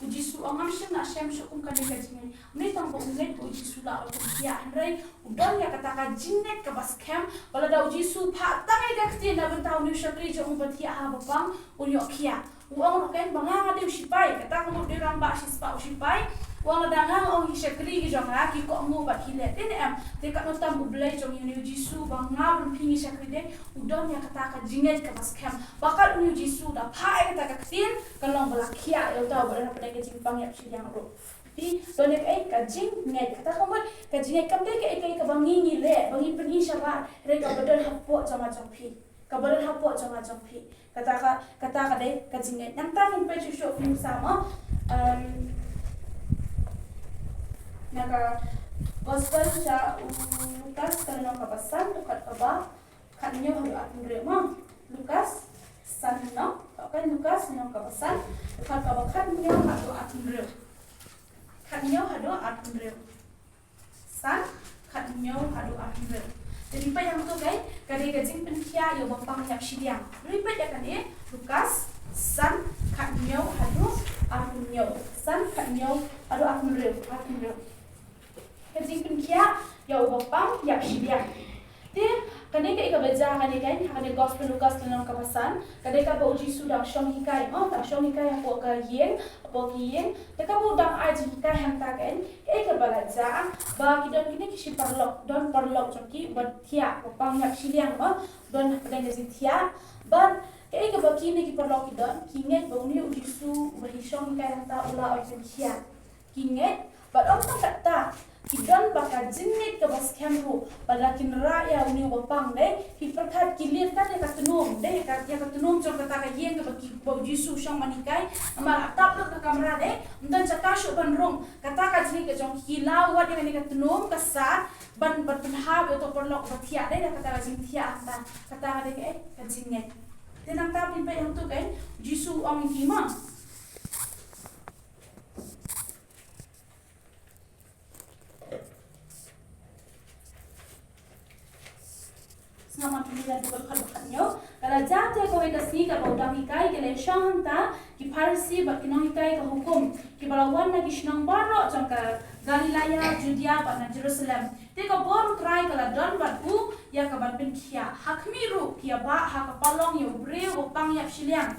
U Jisu u ong, ngam shym la shem shuh kum kane ka jingngeit. Ym dei tang ba u ngeit ba u Jisu u lah ban pynkhiah, hynrei u don ïa kata ka jingngeit kaba skhem ba lada u Jisu u phah tang ïa ka ktien na bynta une u shakri jong u ba thiah ha ba pang, un ïoh khiah. U ong ruh, kan, ba nga nga dei u shipai, kata ka mut dei u rangbah shispah u shipai. U ong, lada nga nga ong ïa ki shakri ki jong nga, ki kohnguh bad ki leh, te ne em, te katno tam U Blei jong ngi, une u Jisu ba nga bad phi ngi shakri, dei, u don ïa kata ka jingngeit kaba skhem ba kat une u Jisu da phah ïa kata ka ktien, kan long ba la khiah ïa uta uba don hapdeng ka jingpang ïap shiliang ruh. Phi, don ïa kaei, ka jingngeit. Kata ka mut ka jingngeit kam dei kaei kaei kaba ngi ngi leh, ba ngi pyni shabar, hynrei kaba don hapoh jong nga jong phi. Kaba don hapoh jong nga jong phi. Kata ka, kata ka dei ka jingngeit. Nangta ngin peit shuh shuh ki nuksa, mo. Em, na ka Gospel sha u Lukas, ka lynnong kaba san, dkhot kaba khathynñiew haduh arphew hynriew, mo. Lukas san, no. Ka Lukas lynnong kaba san, dkhot kaba khathynñiew haduh arphew hynriew. Khathynñiew haduh arphew hynriew. San, khathynñiew haduh arphew hynriew. Te phi peit hangto, kan, ka dei ka jingpynkhiah ïa u bapang ïap shiliang. Phi peit ïa kane, Lukas san, khathynñiew haduh arphew hynriew. San, khathynñiew haduh arphew hynriew, arphew hynriew. Ka jingpynkhiah ïa u bapang ïap shiliang. Te kane kaei kaba jia ha kane, kan, ha kane Gospel Lukas lynnong kaba san, ka dei kaba u Jisu u dang shong hikai, mo, u dang shong hikai hapoh ka ïing, hapoh ki ïing. Te kaba u dang ai jinghikai hangta, kan, kaei kaba la jia, ba ki don kine ki shi paralok, don paralok jong ki uba thiah, bapang ïap shiliang, mo, don hapdeng ka jingthiah. Bad kaei kaba kine ki paralok ki don, ki ngeit ba une u Jisu uba ki shong hikai hangta u lah ban pynkhiah. Ki ngeit, bad ym tang katta, Ki don bad ka jingngeit kaba skhem ruh, bad la kin rah ïa une uba pang, dei, ki pyrkhat ki leit kat ïa ka tnum, dei, ïa ka, ïa ka tnum jong kata ka ïing kaba ki, ba u Jisu u shong ban hikai, namar la tap lut ka kamra, dei, ym don jaka shuh ban rung, kata ka jingngeit ka jong ki, ki law wat ïa kane ka tnum ka sat, ban, ban pynhap ïa uto u paralok ba thiah, dei, da kata ka jingthiah hangta, kata ka dei ka, eh, ka jingngeit. Te nangta phin peit hangto ka, eh, u Jisu u ong ïa ki ma. Sngap ma, phi leit ha ka dkhot ba khathynñiew. Ka la jia te kawei ka sngi kaba u dang hikai, ki la shong hangta ki Pharisi bad ki nonghikai ka hukum, kiba la wan na ki shnong baroh jong ka Galilaya, Judia bad na Jerusalem. Te ka bor U Trai ka la don bad u ïa ka ban pynkhiah. Ha khmih ruh ki ïa bah ha ka palong ïa u briew uba pang ïap shiliang.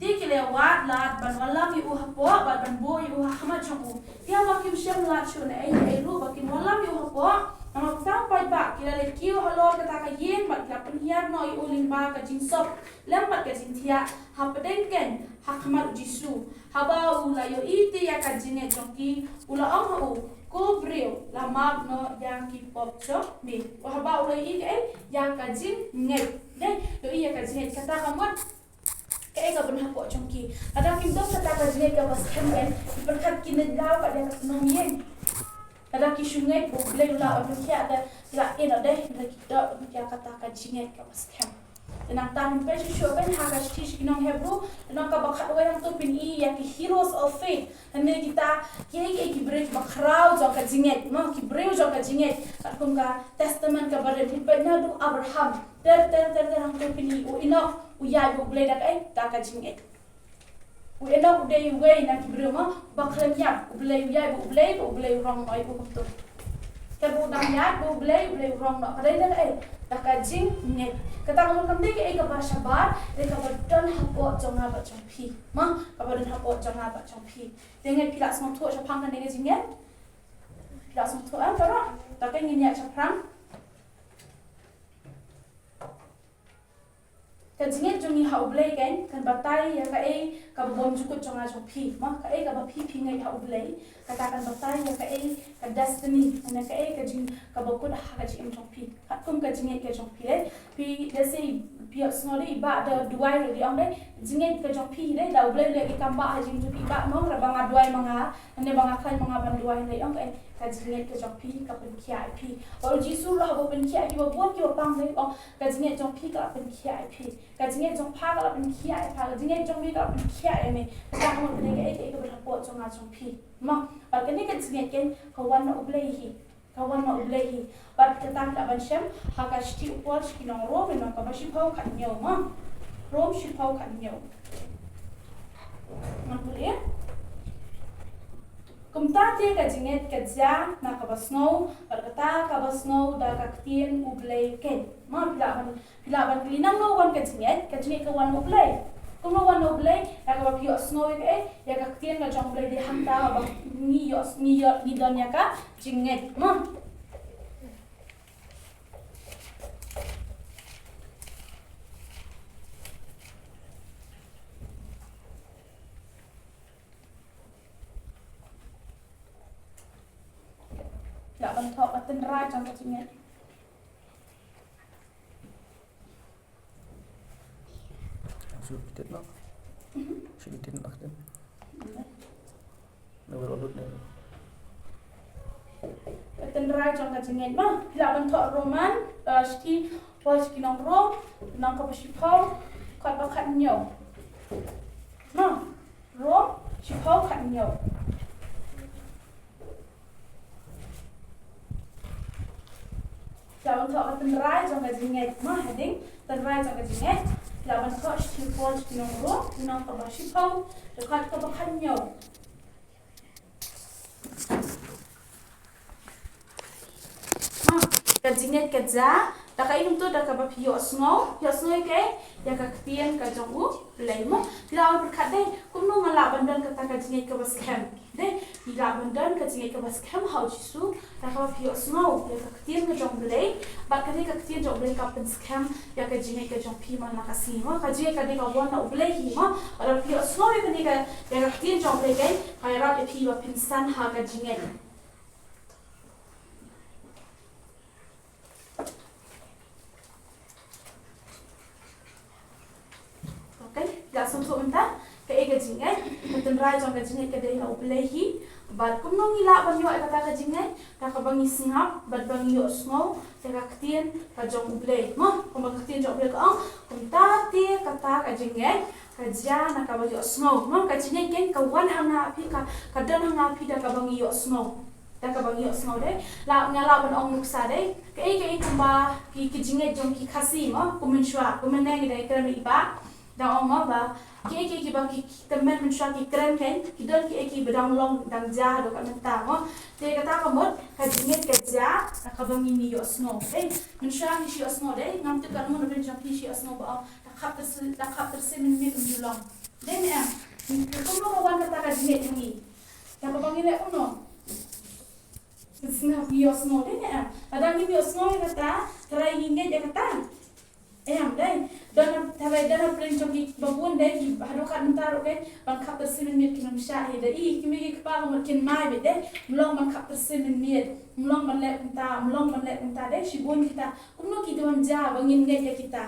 Te ki la wad lad ban wallam ïa u hapoh bad ban buh ïa u ha khmat jong u. Te haba kim shym lad shuh na ei na ei ruh ba kin wallam ïa u hapoh, namar kumta paidbah ki la leit kiew halor kata ka ïing bad ki la pynhiar noh ïa u lyngba ka jingsop lem bad ka jingthiah hapdeng keiñ ha khmat u Jisu. Haba u la ïohi te ïa ka jingngeit jong ki, u la ong ha u, ko briew, la map noh ïa ki pop jong me. Haba u la ïohi kaei, ïa ka jingngeit. Dei, ïohi ïa ka jingngeit, kata ka mut kaei kaba don hapoh jong ki. Lada kim don kata ka jingngeit kaba skhem, keiñ ki pyrkhat kin leit law kat ïa ka tnum ïing. Lada ki shu ngeit ba U Blei u lah ban pynkhiah, te ki la ïeh noh, dei, lada ki don ïa kata ka jingngeit kaba skhem. Te nangta phin peit shuh shuh, keiñ ha ka shithi sha ki nong Hebru, lynnong kaba khatwei, hangto phin i ïa ki heroes of faith. Hangne kita ki, ki, ki briew ba khraw jong ka jingngeit, mo, ki briew jong ka jingngeit. Katkum ka Testament kaba rim, phin peit naduh Abraham. Ter, ter, ter, ter, hangto phin i, u Enok, u ïaid bad U Blei da kaei, da ka jingngeit. U Enok u dei uwei na ki briew, mo, ba khlem ïap, U Blei u ïaid bad U Blei, bad U Blei u rong noh ïa u kumto. Katba u dang ïaid bad U Blei, U Blei u rong noh, ka dei da kaei, da ka jingngeit. Kata ka mut kam dei kaei kaba shabar, dei kaba don hapoh jong nga bad jong phi. Mo, kaba don hapoh jong nga bad jong phi. Te ngeit phi la sngewthuh shaphang kane ka jingngeit? Phi la sngewthuh, eh, baroh? Te ngin ïaid shaphrang. Ka jingngeit jong ngi ha U Blei keiñ kan batai ïa kaei kaba bym ju kut jong nga jong phi. Mo, kaei kaba phi phi ngeit ha U Blei, kata kan batai ïa kaei ka destiny, ïa kaei ka jing, kaba kut ha ka jingim jong phi. Katkum ka jingngeit ka jong phi, dei. Phi, let's say, phi ïohsngew, dei, i bah da duwai ruh, dei, ong, dei, jingngeit ka jong phi, dei, da U Blei u leh ki kam bah ha jingim jong phi, i bah, mo, lada ba nga duwai ma nga, lane ba nga khlaiñ ma nga ban duwai, dei, ong, eh, ka jingngeit ka jong phi ka pynkhiah ïa phi. Bad u Jisu ruh haba u pynkhiah ïa kiba bun kiba pang, dei, ong, ka jingngeit jong phi ka la pynkhiah ïa phi. Ka jingngeit jong pha ka la pynkhiah ïa pha. Ka jingngeit jong me ka la pynkhiah ïa me. Kata ka mut ka dei kaei kaei kaba don hapoh jong nga jong phi. Mo, bad kane ka jingngeit keiñ ka wan na U Blei hi. Ka wan na U Blei hi. Bad kata ngi lah ban shem ha ka shithi u Paul sha ki nong Rom, lynnong kaba shiphew, khathynñiew, mo. Rom shiphew, khathynñiew. Ngan pule. Kumta te ka jingngeit ka jia na kaba sngew, bad kata kaba sngew da ka ktien U Blei keiñ. Mo, phi lah ban, phi lah ban kylli nangno wan ka jingngeit, ka jingngeit ka wan na U Blei. Kumno wan na U Blei? Ïa kaba phi ïohsngew ïa kaei, ïa ka ktien ka jong U Blei, dei hangta ba ngi ïoh, ngi ïoh, ngi don ïa ka jingngeit. Mo. Lah ban thoh ka tynrai jong ka jingngeit. Should be ten lah. Should be ten lah, ten. Never lut, never. Ka tynrai jong ka jingngeit, mo. Phi lah ban thoh Roman, eh, shithi Paul sha ki nong Rom, lynnong kaba shiphew, dkhot ba khathynñiew. Mo. Rom shiphew, khathynñiew. Phi lah ban thoh ka tynrai jong ka jingngeit, mo, heading, tynrai jong ka jingngeit. Phi lah ban thoh shithi u Paul sha ki nong Rom, lynnong kaba shiphew, dkhot kaba khathynñiew. Ha, ka jingngeit ka jia da kaei? Kumto, da kaba phi ïohsngew, ïohsngew ïa kaei? Ïa ka ktien ka jong U Blei, mo. Phi lah ban pyrkhat, dei, kumno nga lah ban don kata ka jingngeit kaba skhem? Dei, phi lah ban don ka jingngeit kaba skhem ha U Jisu da kaba phi ïohsngew ïa ka ktien ka jong U Blei, bad kane ka ktien jong U Blei ka pynskhem ïa ka jingngeit ka jong phi man la ka sngi, mo. Ka jingngeit ka dei ka wan na U Blei hi, mo. Bad lada phi ïohsngew ïa kane ka, ïa ka ktien jong U Blei, keiñ ka ïarap ïa phi ba phin san ha ka jingngeit. Tynrai jong ka jingngeit ka dei ha U Blei hi. Bad kumno ngi lah ban ïoh ïa kata ka jingngeit? Da kaba ngi sngap bad ba ngi ïohsngew ïa ka ktien ka jong U Blei. Mo, kumba ka ktien jong U Blei ka ong, kumta te kata ka jingngeit ka jia na kaba ïohsngew. Mo, ka jingngeit kan ka wan ha nga ha phi, ka, ka don ha nga ha phi da kaba ngi ïohsngew. Da kaba ngi ïohsngew dei. La, nga lah ban ong nuksa dei. Kaei kaei kumba ki, ki jingngeit jong ki Khasi mo, kum mynshuwa, kum mynne ngi dang kren ïa i Bah. Dang ong mo ba kiei kiei kiba ki, ki tymmen mynshuwa ki kren kan, ki don kiei kiba dang long dang jia haduh ka mynta mo. Te kata ka mut ka jingngeit ka jia na kaba ngi, ngi ïohsngew. Dei, mynshuwa ngi shu ïohsngew dei, ngam tip ka mut na pynjah phi shu ïohsngew ba ong, da khap tyrsi, da khap tyrsi mynmiet um ju long. Dei ne em? Kumno ka wan kata ka jingngeit ha ngi? Da kaba ngi leh kumno? Sngap ngi ïohsngew dei ne em? Lada ngim ïohsngew ïa kata, tharai ngi ngeit ïa kata? Em dei. Don, tharai don hapdeng jong kiba bun dei, ki haduh kat mynta ruh kan, ban khap tyrsi mynmiet kim shah hi dei. I, ki mei ki kpa ka mut kin mai beit dei. Ym long ban khap tyrsi mynmiet. Ym long ban leh kumta, ym long ban leh kumta dei. Shibun kita. Kumno ki don jia ba ngin ngeit ïa kita?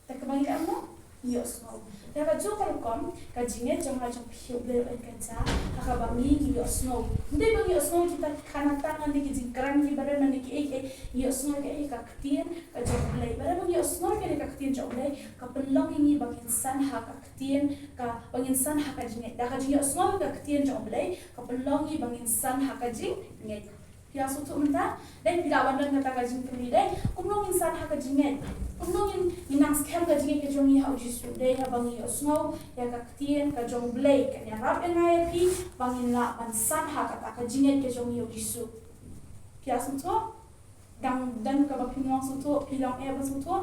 Da kaba ngi leh kumno? Ngi ïohsngew. Da kajuh ka rukom, ka jingngeit jong nga jong phi ha U Blei ruh kan ka jia ha kaba ngi, ngi ïohsngew. Ym dei ba ngi ïohsngew kita ki khana tang ne ki jingkren kiba rem ne kiei kiei, ngi ïohsngew ïa ka ktien ka jong U Blei. Bad haba ngi ïohsngew ïa ka ktien jong U Blei, ka pynlong ïa ngi ba ngin san ha ka ktien, ka, ba ngin san ha ka jingngeit. Da ka jingïohsngew ïa ka ktien jong U Blei, ka pynlong ïa ngi ba ngin san ha ka jingngeit. Phi la sngewthuh mynta? Dei, phi lah ban don kata ka jingkylli dei, kumno ngin san ha ka jingngeit? Kumno ngin, ngin nang skhem ka jingngeit ka jong ngi ha U Jisu? Dei haba ngi ïohsngew ïa ka ktien ka jong U Blei, kan ïarap ïa nga ïa phi ba ngin lah ban san ha kata ka jingngeit ka jong ngi ha U Jisu. Phi la sngewthuh? Dang don kaba phim long sngewthuh, phi long eh ban sngewthuh?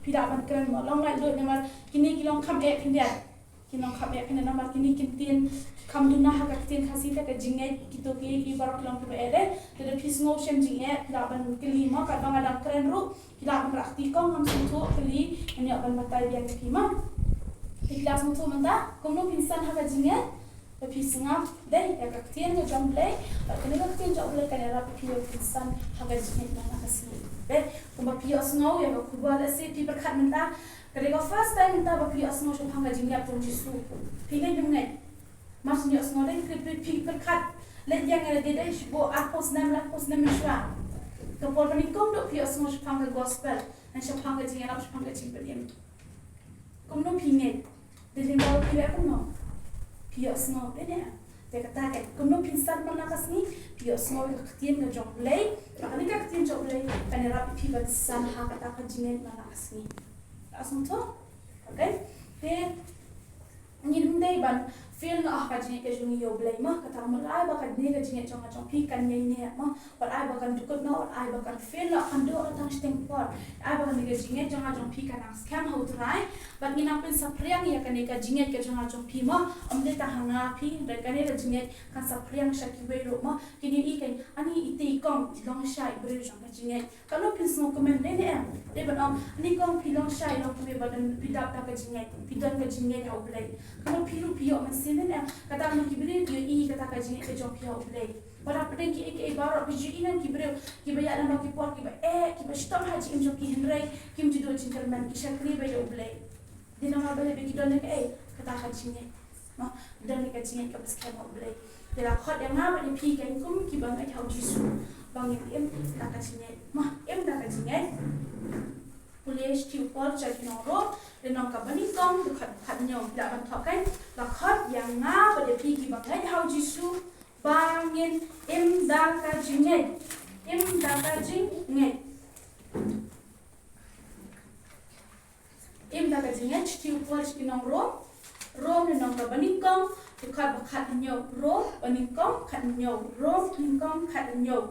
Phi lah ban kren mo, long laitluid namar kine ki long kham eh khyndiat. Ki long kham eh khyndiat namar kine ki ktien kham duna ha ka ktien Khasi te ka jingngeit, kito ki, ki baroh ki long kiba eh dei. Te da phi sngew shem jingeh, phi lah ban kylli mo, katba nga dang kren ruh, phi lah ban rah kti, kong ngam sngewthuh, kylli, ngan ïoh ban batai biang ïa phi mo. Te phi lah sngewthuh mynta, kumno phin san ha ka jingngeit? Ba phi sngap dei ïa ka ktien ka jong U Blei, bad kane ka ktien jong U Blei kan ïarap ïa phi ba phin san ha ka jingngeit man la ka sngi. Dei, kumba phi ïohsngew ïa ka khubor, lehse phi pyrkhat mynta, ka dei ka first time mynta ba phi ïohsngew shaphang ka jingleh jong U Jisu. Phi ngeit ne ym ngeit? Mar shu ïohsngew dei, phi, phi, phi pyrkhat, leit ïa nga dei dei, shibun arphew snem, laiphew snem mynshuwa. Ka por ba nyngkong ruh phi ïohsngew shaphang ka gospel, ne shaphang ka jingïarap, shaphang ka jingpynim. Kumno phi ngeit? Dei lyngba ba phi leh kumno? Phi ïohsngew, dei ne? Te kata ka, kumno phin san man la ka sngi? Phi ïohsngew ïa ka ktien ka jong U Blei. Bad kane ka ktien jong U Blei kan ïarap ïa phi ban san ha kata ka jingngeit man la ka sngi. La sngewthuh? Okay. Te ngim dei ban fail noh ha ka jingngeit ka jong ngi ïa U Blei mo. Kata ka mut ai ba kane ka jingngeit jong nga jong phi kan ïai neh mo. Wat ai ba kan dukut noh, wat ai ba kan fail noh, kan duh noh tang shiteng por. Ai ba kane ka jingngeit jong nga jong phi kan nang skhem ha U Trai. Bad ngin nang pynsaphriang ïa kane ka jingngeit ka jong nga jong phi mo. Ym dei tang ha nga phi, hynrei kane ka jingngeit kan saphriang sha kiwei ruh mo. Kin ïohi kein, ani ite i kong i long shai briew jong ka jingngeit. Katno phin sngew kmen, dei ne em? Dei ban ong, ani kong phi long shai, long kmen ba don, phi dap da ka jingngeit, phi don ka jingngeit ha U Blei. Katno phi ruh phi ïoh mynsiem, dei ne em? Kata ka mut ki briew ki ïohi kata ka jingngeit ka jong phi ha U Blei. Wat hapdeng kiei kiei baroh phi ju ïohi ki briew kiba ïaid lem bad ki por kiba eh, kiba shitom ha jingim jong ki, hynrei kim ju duh jingkyrmen, ki shakri beit ïa U Blei. Dei namar balei? Ba ki don ïa kaei? Kata ka jingngeit. Mo, ki don ïa ka jingngeit kaba skhem ha U Blei. Te la khot ïa nga bad ïa phi kein kum kiba ngeit ha U Jisu ba ngin im da ka jingngeit. Mo, im da ka jingngeit. Pule Shithi u Paul sha ki nong Rom, lynnong kaba nyngkong, dkhot khathynñiew. Phi lah ban thoh kein. La khot ïa nga bad ïa phi kiba ngeit ha U Jisu ba ngin im da ka jingngeit. Im da ka jingngeit. Im da ka jingngeit. Shithi u Paul sha ki nong Rom. Rom lynnong kaba nyngkong, dkhot ba khathynñiew. Rom ba nyngkong khathynñiew. Rom nyngkong khathynñiew.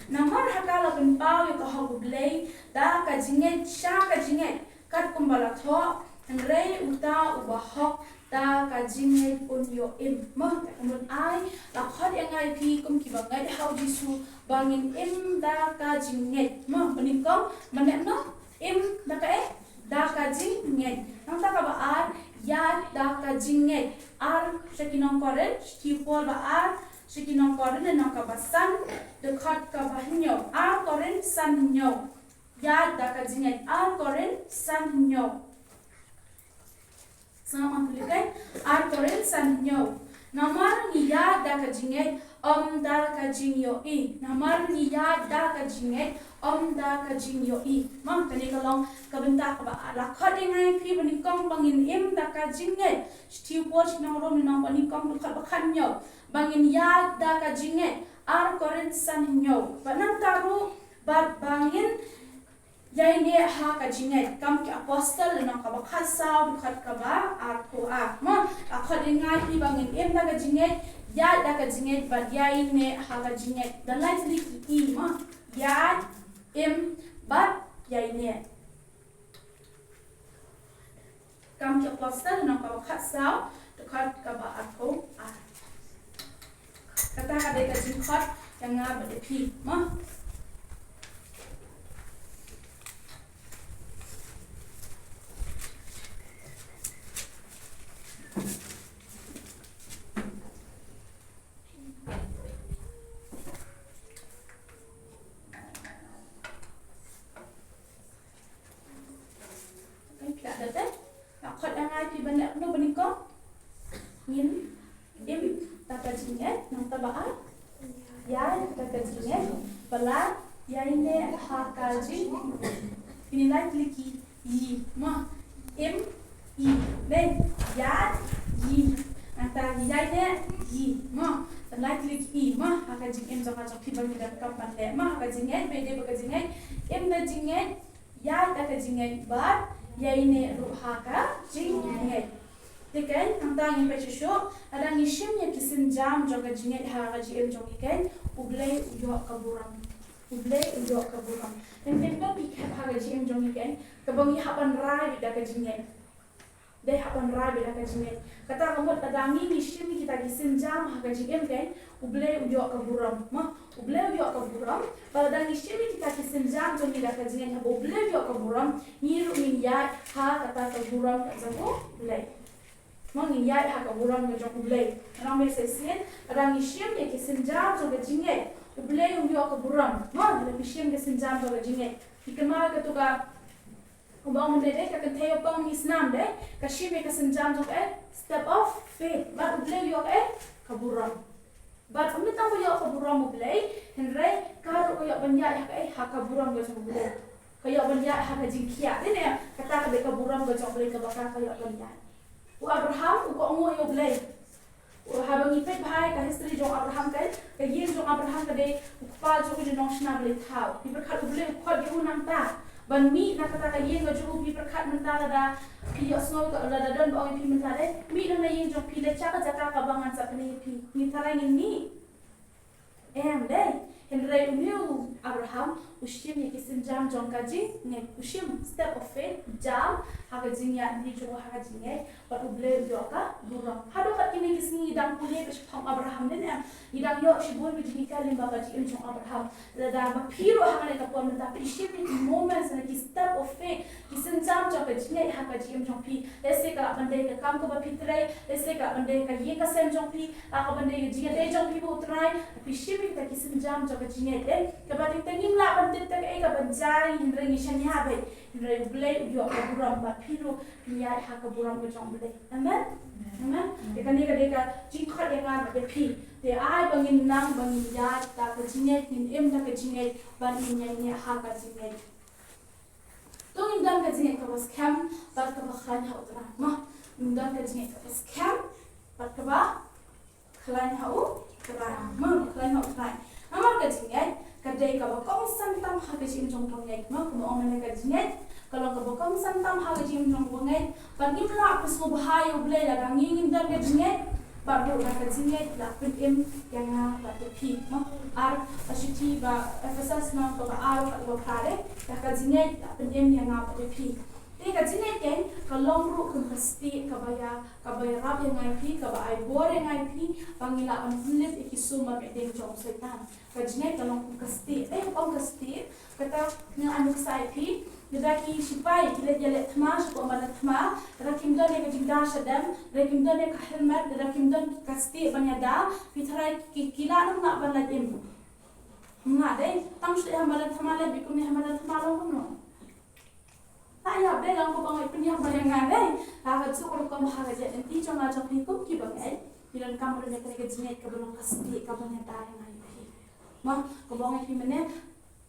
Namar ha ka la pynpaw ïa ka hok U Blei da ka jingngeit sha ka jingngeit, kat kumba la thoh, hynrei uta uba hok da ka jingngeit un ïoh im. Mo, te ka mut ai la khot ïa nga ïa phi kum kiba ngeit ha U Jisu ba ngin im da ka jingngeit. Mo, ba nyngkong, ba nyngkong, im da kaei? Da ka jingngeit. Nangta kaba ar, ïaid da ka jingngeit. Ar sha ki nong Korinth, shithi u Paul ba ar sha ki nong Korinth, lynnong kaba san, dkhot kaba hynñiew. Ar Korinth san hynñiew. Ïaid da ka jingngeit. Ar Korinth san hynñiew. Sngap ma phi lehkai, Ar Korinth san hynñiew. Namar ngi ïaid da ka jingngeit, ym da ka jingïohi. Namar ngi ïaid da ka jingngeit, ym da ka jingïohi. Ma, kane ka long ka bynta kaba ar. La khot ïa nga ïa phi ba nyngkong ba ngin im da ka jingngeit. Shithi u Paul sha ki nong Rom lynnong ba nyngkong dkhot ba khathynñiew. Ba ngin ïaid da ka jingngeit. Ar Korinth san hynñiew. Bad nangta ruh, bad ba ngin ïaineh ha ka jingngeit. Kam ki Apostol lynnong kaba khatsaw dkhot kaba arphew ar. Ma, la khot ïa nga ïa phi ba ngin im da ka jingngeit, ïaid da ka jingngeit, bad ïaineh ha ka jingngeit. Don lai tylli ki i, ma. Ïaid, im, bad ïaineh. Kam ki Apostol lynnong kaba khatsaw dkhot kaba arphew ar. Kata ka dei ka jingkhot ïa nga bad ïa phi, ma. Ka dei te, la khot ïa nga ïa phi ban leh kumno ba nyngkong? Ngin im da ka jingngeit, nangta ba ar, ïaid da ka jingngeit, ba lai, ïaineh ha ka jing. Kine lai tylli ki i, ma. Im, i, ne, ïaid, i. Nangta ïaineh, i, ma. Don lai tylli ki i, ma, ha ka jingim jong nga jong phi ba ngi donkam ban leh, ma, ha ka jingngeit, ba dei ba ka jingngeit, im da jingngeit, ïaid da ka jingngeit bad ïaineh ruh ha ka jingngeit. Te keiñ, nangta ngin peit shuh shuh, lada ngi shim ïa ki sienjam jong ka jingngeit ha ka jingim jong ngi keiñ, U Blei u ïoh ka burom. U Blei u ïoh ka burom. Teng teng don ki khep ha ka jingim jong ngi keiñ, kaba ngi hap ban rai beit da ka jingngeit. Dei hap ban rai beit da ka jingngeit. Kata ka mut lada ngi ngi shim ïa kita ki sienjam ha ka jingim keiñ, U Blei u ïoh ka burom. Ma, U Blei u ïoh ka burom. Bad lada ngi shim ïa kita ki sienjam jong ngi da ka jingngeit haba U Blei u ïoh ka burom, ngi ruh ngin ïaid ha kata ka burom ka jong U Blei. Ma, ngin ïaid ha ka burom ka jong U Blei. Nang me sa sien, lada ngi shim ïa ki sienjam jong ka jingngeit, U Blei u ïoh ka burom. Ma, lada phi shim ki sienjam jong ka jingngeit, phi kynmaw ïa kato ka Kumba ong mynne de, ka kynthei ba pang isnam de, ka shim ïa ka sienjam jong ka, eh, step of faith. Bad U Blei u ïoh ka, eh, ka burom. Bad ym tang ba ïoh ka burom U Blei, hynrei ka ruh ka ïoh ban ïaid ha ka, eh, ha ka burom ka jong U Blei. Ka ïoh ban ïaid ha ka jingkhiah. Dei ne, kata ka dei ka burom ka jong U Blei kaba ka, ka ïoh ban ïaid. U Abraham, u kohnguh ïa U Blei. Haba ngi peit bha ïa ka history jong Abraham keiñ, ka ïing jong Abraham ka dei u kpa jong u dei u nongsynshar blei thaw. Phi pyrkhat U Blei u khot ïa u nangta ban mih na kata ka ïing ka jong u, phi pyrkhat mynta lada phi ïohsngew ka, lada don ba ong ïa phi mynta de, mih na ïing jong phi, leit sha ka jaka kaba ngan sa pynlong ïa phi. Ngi tharai ngin mih? Em, dei. Hynrei une u Abraham u shim ïa ki sienjam jong ka jingngeit, u shim step of faith, u jam ha ka jingïaid lynti jong u ha ka jingngeit, bad U Blei u ïoh ka burom. Haduh kat kine ki sngi ngi dang pule ka shiphang Abraham, dei ne em? Ngi dang ïoh shibun ka jinghikai lyngba ka jingim jong Abraham. Lada ma phi ruh ha kane ka por mynta phi shim ïa ki moments ne ki step of faith, ki sienjam jong ka jingngeit ha ka jingim jong phi. Lehse ka lah ban dei ka kam kaba phi trei, lehse ka lah ban dei ka ïing ka sem jong phi, lah ka ban dei ka jingïadei jong phi bad U Trai, phi shim ïa kita ki sienjam jong ka jingngeit, eh. Kaba teng teng ngim lah ban tip te kaei ka ban jia, hynrei ngi shaniah beit, hynrei U Blei u ïoh ka burom bad phi ruh phin ïaid ha ka burom ka jong U Blei. Amen. Amen. Te kane ka dei ka jingkhot ïa nga bad ïa phi. Te ai ba ngin nang ba ngin ïaid da ka jingngeit, ngin im da ka jingngeit, bad ngin ïaineh ha ka jingngeit. To ngin don ka jingngeit kaba skhem bad kaba khlaiñ ha U Trai. Ma, ngin don ka jingngeit kaba skhem bad kaba khlaiñ ha U Trai. Ma, khlaiñ ha U Trai. Namar ka jingngeit ka dei kaba kongsan tam ha ka jingim jong u bangeit. Ma, kumba ong mynne ka jingngeit ka long kaba kongsan tam ha ka jingim jong u bangeit. Bad ngim lah pynsngewbha ïa U Blei lada ngi ngim don ka jingngeit. Bad ruh da ka jingngeit la pynim ïa nga bad ïa phi. Ma, ar, ka shithi ba Ephesus lynnong kaba ar dkhot kaba phra de, da ka jingngeit la pynim ïa nga bad ïa phi. Te ka jingngeit keiñ ka long ruh kum ka stieh kaba ïa, kaba ïarap ïa nga ïa phi, kaba ai bor ïa nga ïa phi ba ngin lah ban pynlip ïa ki sum bad ki ding jong u Soitan. Ka jingngeit ka long kum ka stieh. Dei, kum ka stieh, kata nga ai nuksa ïa phi. Lada ki shipai ki leit ïaleh thma shapoh madan thma, lada kim don ïa ka jingda shadem, lada kim don ïa ka helmet, lada kim don ka stieh ban ïada, phi tharai ki, ki lah ne ym lah ban lait im? Ym lah, dei. Tang shu leit ha madan thma, leit beit kumne ha madan thma long kumno? Lah Ïa, dei lang ko ba ngi pynïap ba ïa nga dei. Ha ka juk rukom ha ka jingïaid lynti jong nga jong phi kum ki bangeit, ngi donkam ban ïa kane ka jingïaid kaba long ka stieh kaba ïada ïa nga ïa phi. Mo, kaba ong ïa phi mynne,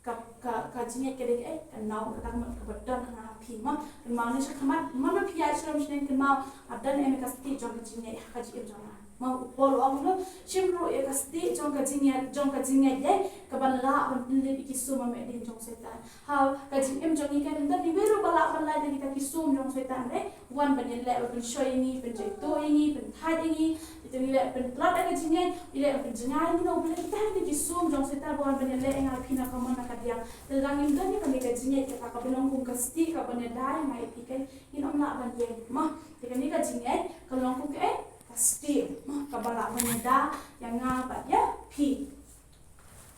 ka, ka, ka jingïaid ka dei ka, eh, ka naw ka dang mut kaba don ha nga ha phi. Mo, kynmaw ne shakhmat, mo, ma phi ïaid sha rum sha neng, kynmaw, ah, don em ka stieh jong ka jingïaid ha ka jingim jong nga. Mo, u Paul u ong ruh, shim ruh ïa ka stieh jong ka jingïaid, jong ka jingïaid, eh, kaban lah ban pynlip ïa ki sum ba meh ding jong Soitan. Ha ka jingim jong ngi kan don iwei ruh ba lah ban lait na kita ki sum jong Soitan, eh. Wan ban ïaleh ban pynshoi ïa ngi, pynjaituh ïa ngi, pynthait ïa ngi. Ito ngi leh pyntlot ïa ka jingngeit, ngi leh pynjngai ïa ngi na U Blei, kita ki sum jong Soitan ba wan ban ïaleh ïa nga ïa phi na ka mon na ka diang. Te lada ngim don ïa kane ka jingngeit kata kaba long kum ka stieh kaba ïada ïa nga ïa phi, kan ngin ym lah ban ïeng. Mo, te kane ka jingngeit ka long kum kaei? Ka stieh. Mo, kaba lah ban ïada ïa nga bad ïa phi.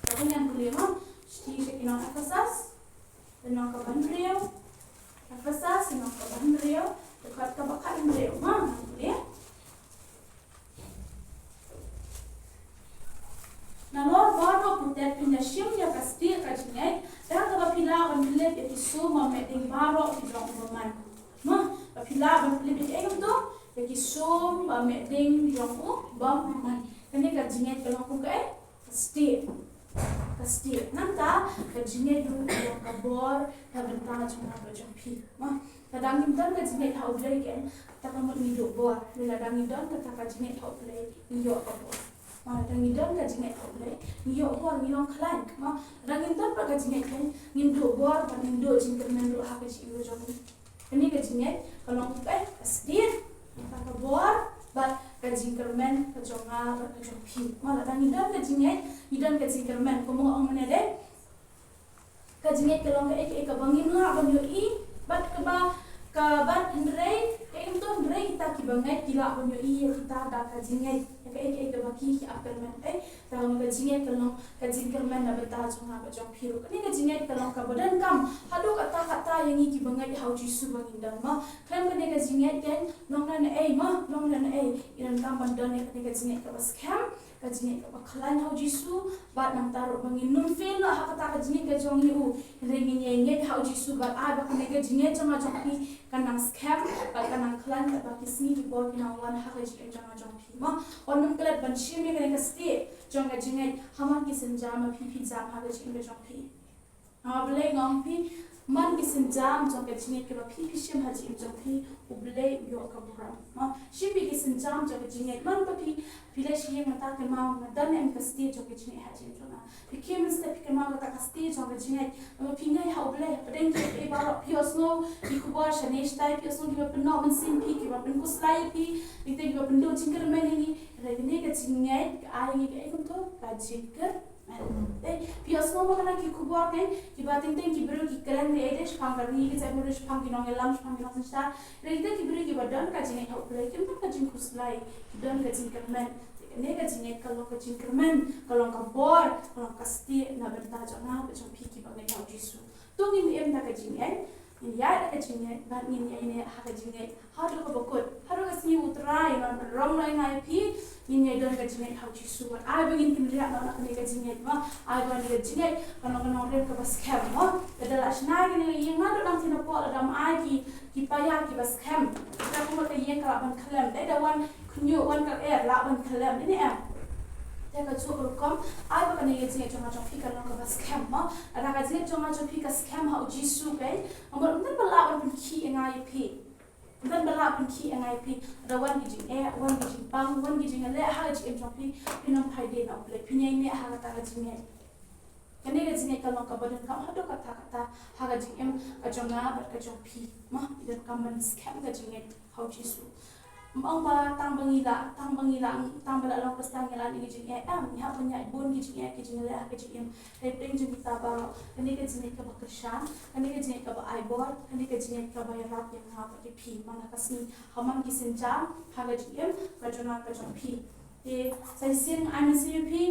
Ka ban ïa pule, mo, shithi sha ki nong Ephesus. Lynnong kaba hynriew. Ephesus, lynnong kaba hynriew, dkhot kaba khathynriew. Mo, ngan pule. Nalor baroh pynban phin ïa shim ïa ka stieh ka jingngeit, da kaba phi lah ban pynlip ïa ki sum ba meh ding baroh ki jong u bymman. Mo, ba phi lah ban pynlip ïa ki, eh, kumto, ïa ki sum ba meh ding jong u bymman. Kane ka jingngeit ka long kum kaei? Ka stieh. Ka stieh. Nangta ka jingngeit ruh ka long ka bor na bynta jong nga bad jong phi. Mo, lada ngim don ka jingngeit ha U Blei, kan kata ka mut ngi duh bor. Lada ngi don kata ka jingngeit ha U Blei, ngi ïoh ka bor. Mo, lada ngi don ka jingngeit ha U Blei, ngi ïoh bor, ngi long khlaiñ. Mo, lada ngim don pat ka jingngeit, kan ngin duh bor bad ngin duh jingkyrmen ruh ha ka jingim jong ngi. Kane ka jingngeit ka long kaei? Ka stieh, ka bor bad ka jingkyrmen ka jong nga bad ka jong phi. Mo, lada ngi don ka jingngeit, ngi don ka jingkyrmen, kumba nga ong mynne dei, ka jingngeit ka long kaei kaei kaba ngim lah ban ïohi bad kaba, ka bad hynrei, kaei kumto, hynrei kita kiba ngeit ki lah ban ïohi ïa kita da ka jingngeit. Ïa kaei kaei kaba ki, ki ap kyrmen, eh. Te kane ka jingngeit ka long ka jingkyrmen na bynta jong nga bad jong phi ruh. Kane ka jingngeit ka long kaba donkam haduh katta katta ïa ngi kiba ngeit ha U Jisu ba ngin don. Mo, khlem kane ka jingngeit, kan long naei, mo, long naei, ngi donkam ban don ïa kane ka jingngeit kaba skhem, ka jingngeit kaba khlaiñ ha U Jisu. Bad nangta ruh ba ngin ym fail noh ha kata ka jingngeit ka jong ngi, u, hynrei ngin ïa ngeit ha U Jisu bad ai ba kane ka jingngeit jong nga jong phi kan nang skhem bad kan nang khlaiñ, bad ba ki sngi ki por ki nang wan ha ka jingim jong nga jong phi. Mo, wat nym klet ban shim ïa kane ka stieh jong ka jingngeit ha man ki sienjam ba phi, phi jam ha ka jingim ka jong phi. Nga, U Blei, nga ong ïa phi, man ki sienjam jong ka jingngeit kaba phi, phi shim ha jingim jong phi, U Blei u ïoh ka burom. Mo, shim ïa ki sienjam jong ka jingngeit. Man ba phi, phi leit sha ïing mynta, kynmaw, nga don em ka stieh jong ka jingngeit ha jingim jong nga. Phi khie mynstep, phi kynmaw kata ka stieh jong ka jingngeit. Namar phi ngeit ha U Blei, hapdeng kiei kiei baroh, phi ïohsngew ki khubor shane shatai, phi ïohsngew kiba pynnoh mynsiem ïa phi, kiba pynkhuslai ïa phi, kita kiba pynduh jingkyrmen ïa ngi. Hynrei kane ka jingngeit ka ai ïa ngi kaei kumto? Ka jingkyrmen. Te phi ïohsngew ba ka don ki khubor, kan, kiba teng teng ki briew ki kren, te, eh, shaphang ka ri, ki jaitbynriew, shaphang ki nongïalam, shaphang ki nongsynshar. Hynrei kita ki briew kiba don ka jingngeit ha U Blei kim don ka jingkhuslai, ki don ka jingkyrmen. Te kane ka jingngeit ka long ka jingkyrmen, ka long ka bor, ka long ka stieh na bynta jong nga bad jong phi kiba ngeit ha U Jisu. To ngin im da ka jingngeit, ngin ïaid da ka jingngeit bad ngin ïaineh ha ka jingngeit haduh kaba kut, haduh ka sngi U Trai un pynrung noh ïa nga ïa phi, ngin ïai don ka jingngeit ha U Jisu. Bad ai ba ngin kynriah noh na kane ka jingngeit, mo, ai ba kane ka jingngeit kan long ka nongrim kaba skhem, mo. Lada la shna ïa kane ka ïing, naduh dang thin hapoh, lada ym ai ki, ki paia kiba skhem, kata kumba ka ïing ka lah ban khyllem. Te da wan khynñiuh, wan ka er, lah ban khyllem, ne em? Te ka juk rukom, ai ba kane ka jingngeit jong nga jong phi kan long kaba skhem, mo. Lada ka jingngeit jong nga jong phi ka skhem ha U Jisu, kan, namar ym don ba lah ban pynkhih ïa nga ïa phi. Ym don ba lah pynkhih ïa nga ïa phi. Lada wan ki jingeh, wan ki jingpang, wan ki jingeh ha ka jingim jong phi, phin ym phai dien na U Blei, phin ïaineh ha kata ka jingngeit. Kane ka jingngeit ka long kaba donkam haduh katta katta ha ka jingim ka jong nga bad ka jong phi. Mo, ngi donkam ban skhem ka jingngeit ha U Jisu. Ym ong ba tang ba ngi la, tang ba ngi la, tang ba la long Khristan ngi la lait ïa ki jingeh, em, ngi hap ban ïaid bun ki jingeh, ki jingleh ha ka jingim. Hapdeng jong kita baroh, kane ka jingngeit kaba kyrshan, kane ka jingngeit kaba ai bor, kane ka jingngeit kaba ïarap ïa nga bad ïa phi man la ka sngi, ha man ki sienjam ha ka jingim ka jong nga ka jong phi. Te sa shisien ai mynsiem ïa phi,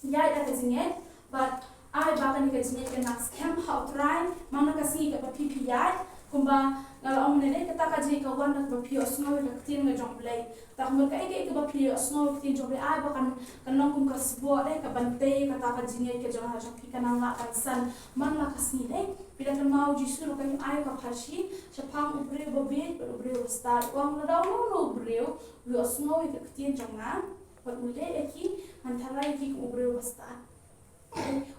ïaid da ka jingngeit, bad ai ba kane ka jingngeit kan nang skhem ha U Trai man la ka sngi kaba phi phi ïaid. Kumba nga la ong mynne, kata ka jingngeit ka wan da kaba phi ïohsngew ïa ka ktien ka jong U Blei. Te kumba kaei kaei kaba phi ïohsngew ïa ka ktien jong U Blei, ai ba kan, kan long kum ka sboh de, kaban tei ïa kata ka jingngeit ka jong nga jong phi, kan nang lah ban san man la ka sngi de. Phi da kynmaw U Jisu ruh ka ïa ai ka pharshi shaphang u briew ba bieit bad u briew ba stad. U ong lada uno uno u briew u ïohsngew ïa ka ktien jong nga bad u leh ïa ki, ngan tharai ïa ki kum u briew ba stad,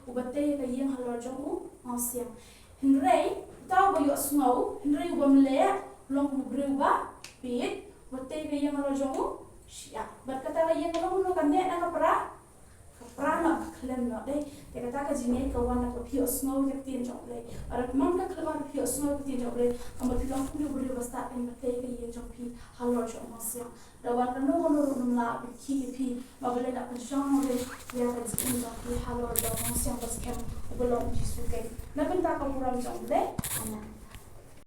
uba tei ïa ka ïing halor jong u mawsiang. Hynrei uta uba ïohsngew hynrei ubym leh, u long kum u briew ba bieit uba tei ïa ka ïing halor jong u shyiap. Bad kata ka ïing ka long kumno? Kan neh na ka pra, ka pra noh, ka khlem noh de. Te kata ka jingngeit ka wan da kaba phi ïohsngew ïa ka ktien jong U Blei. Bad man ka khlem, bad phi ïohsngew ïa ka ktien jong U Blei, ka mut phi long kum u briew ba stad, kan ba tei ïa ka ïing jong phi halor jong u mawsiang. Da wan kano kano ruh ym lah ban khih ïa phi, ba U Blei u la pynshong nongrim ïa ka jingim jong phi halor jong u mawsiang ba skhem uba long U Jisu Khrist. Na bynta ka burom jong U Blei. Amen.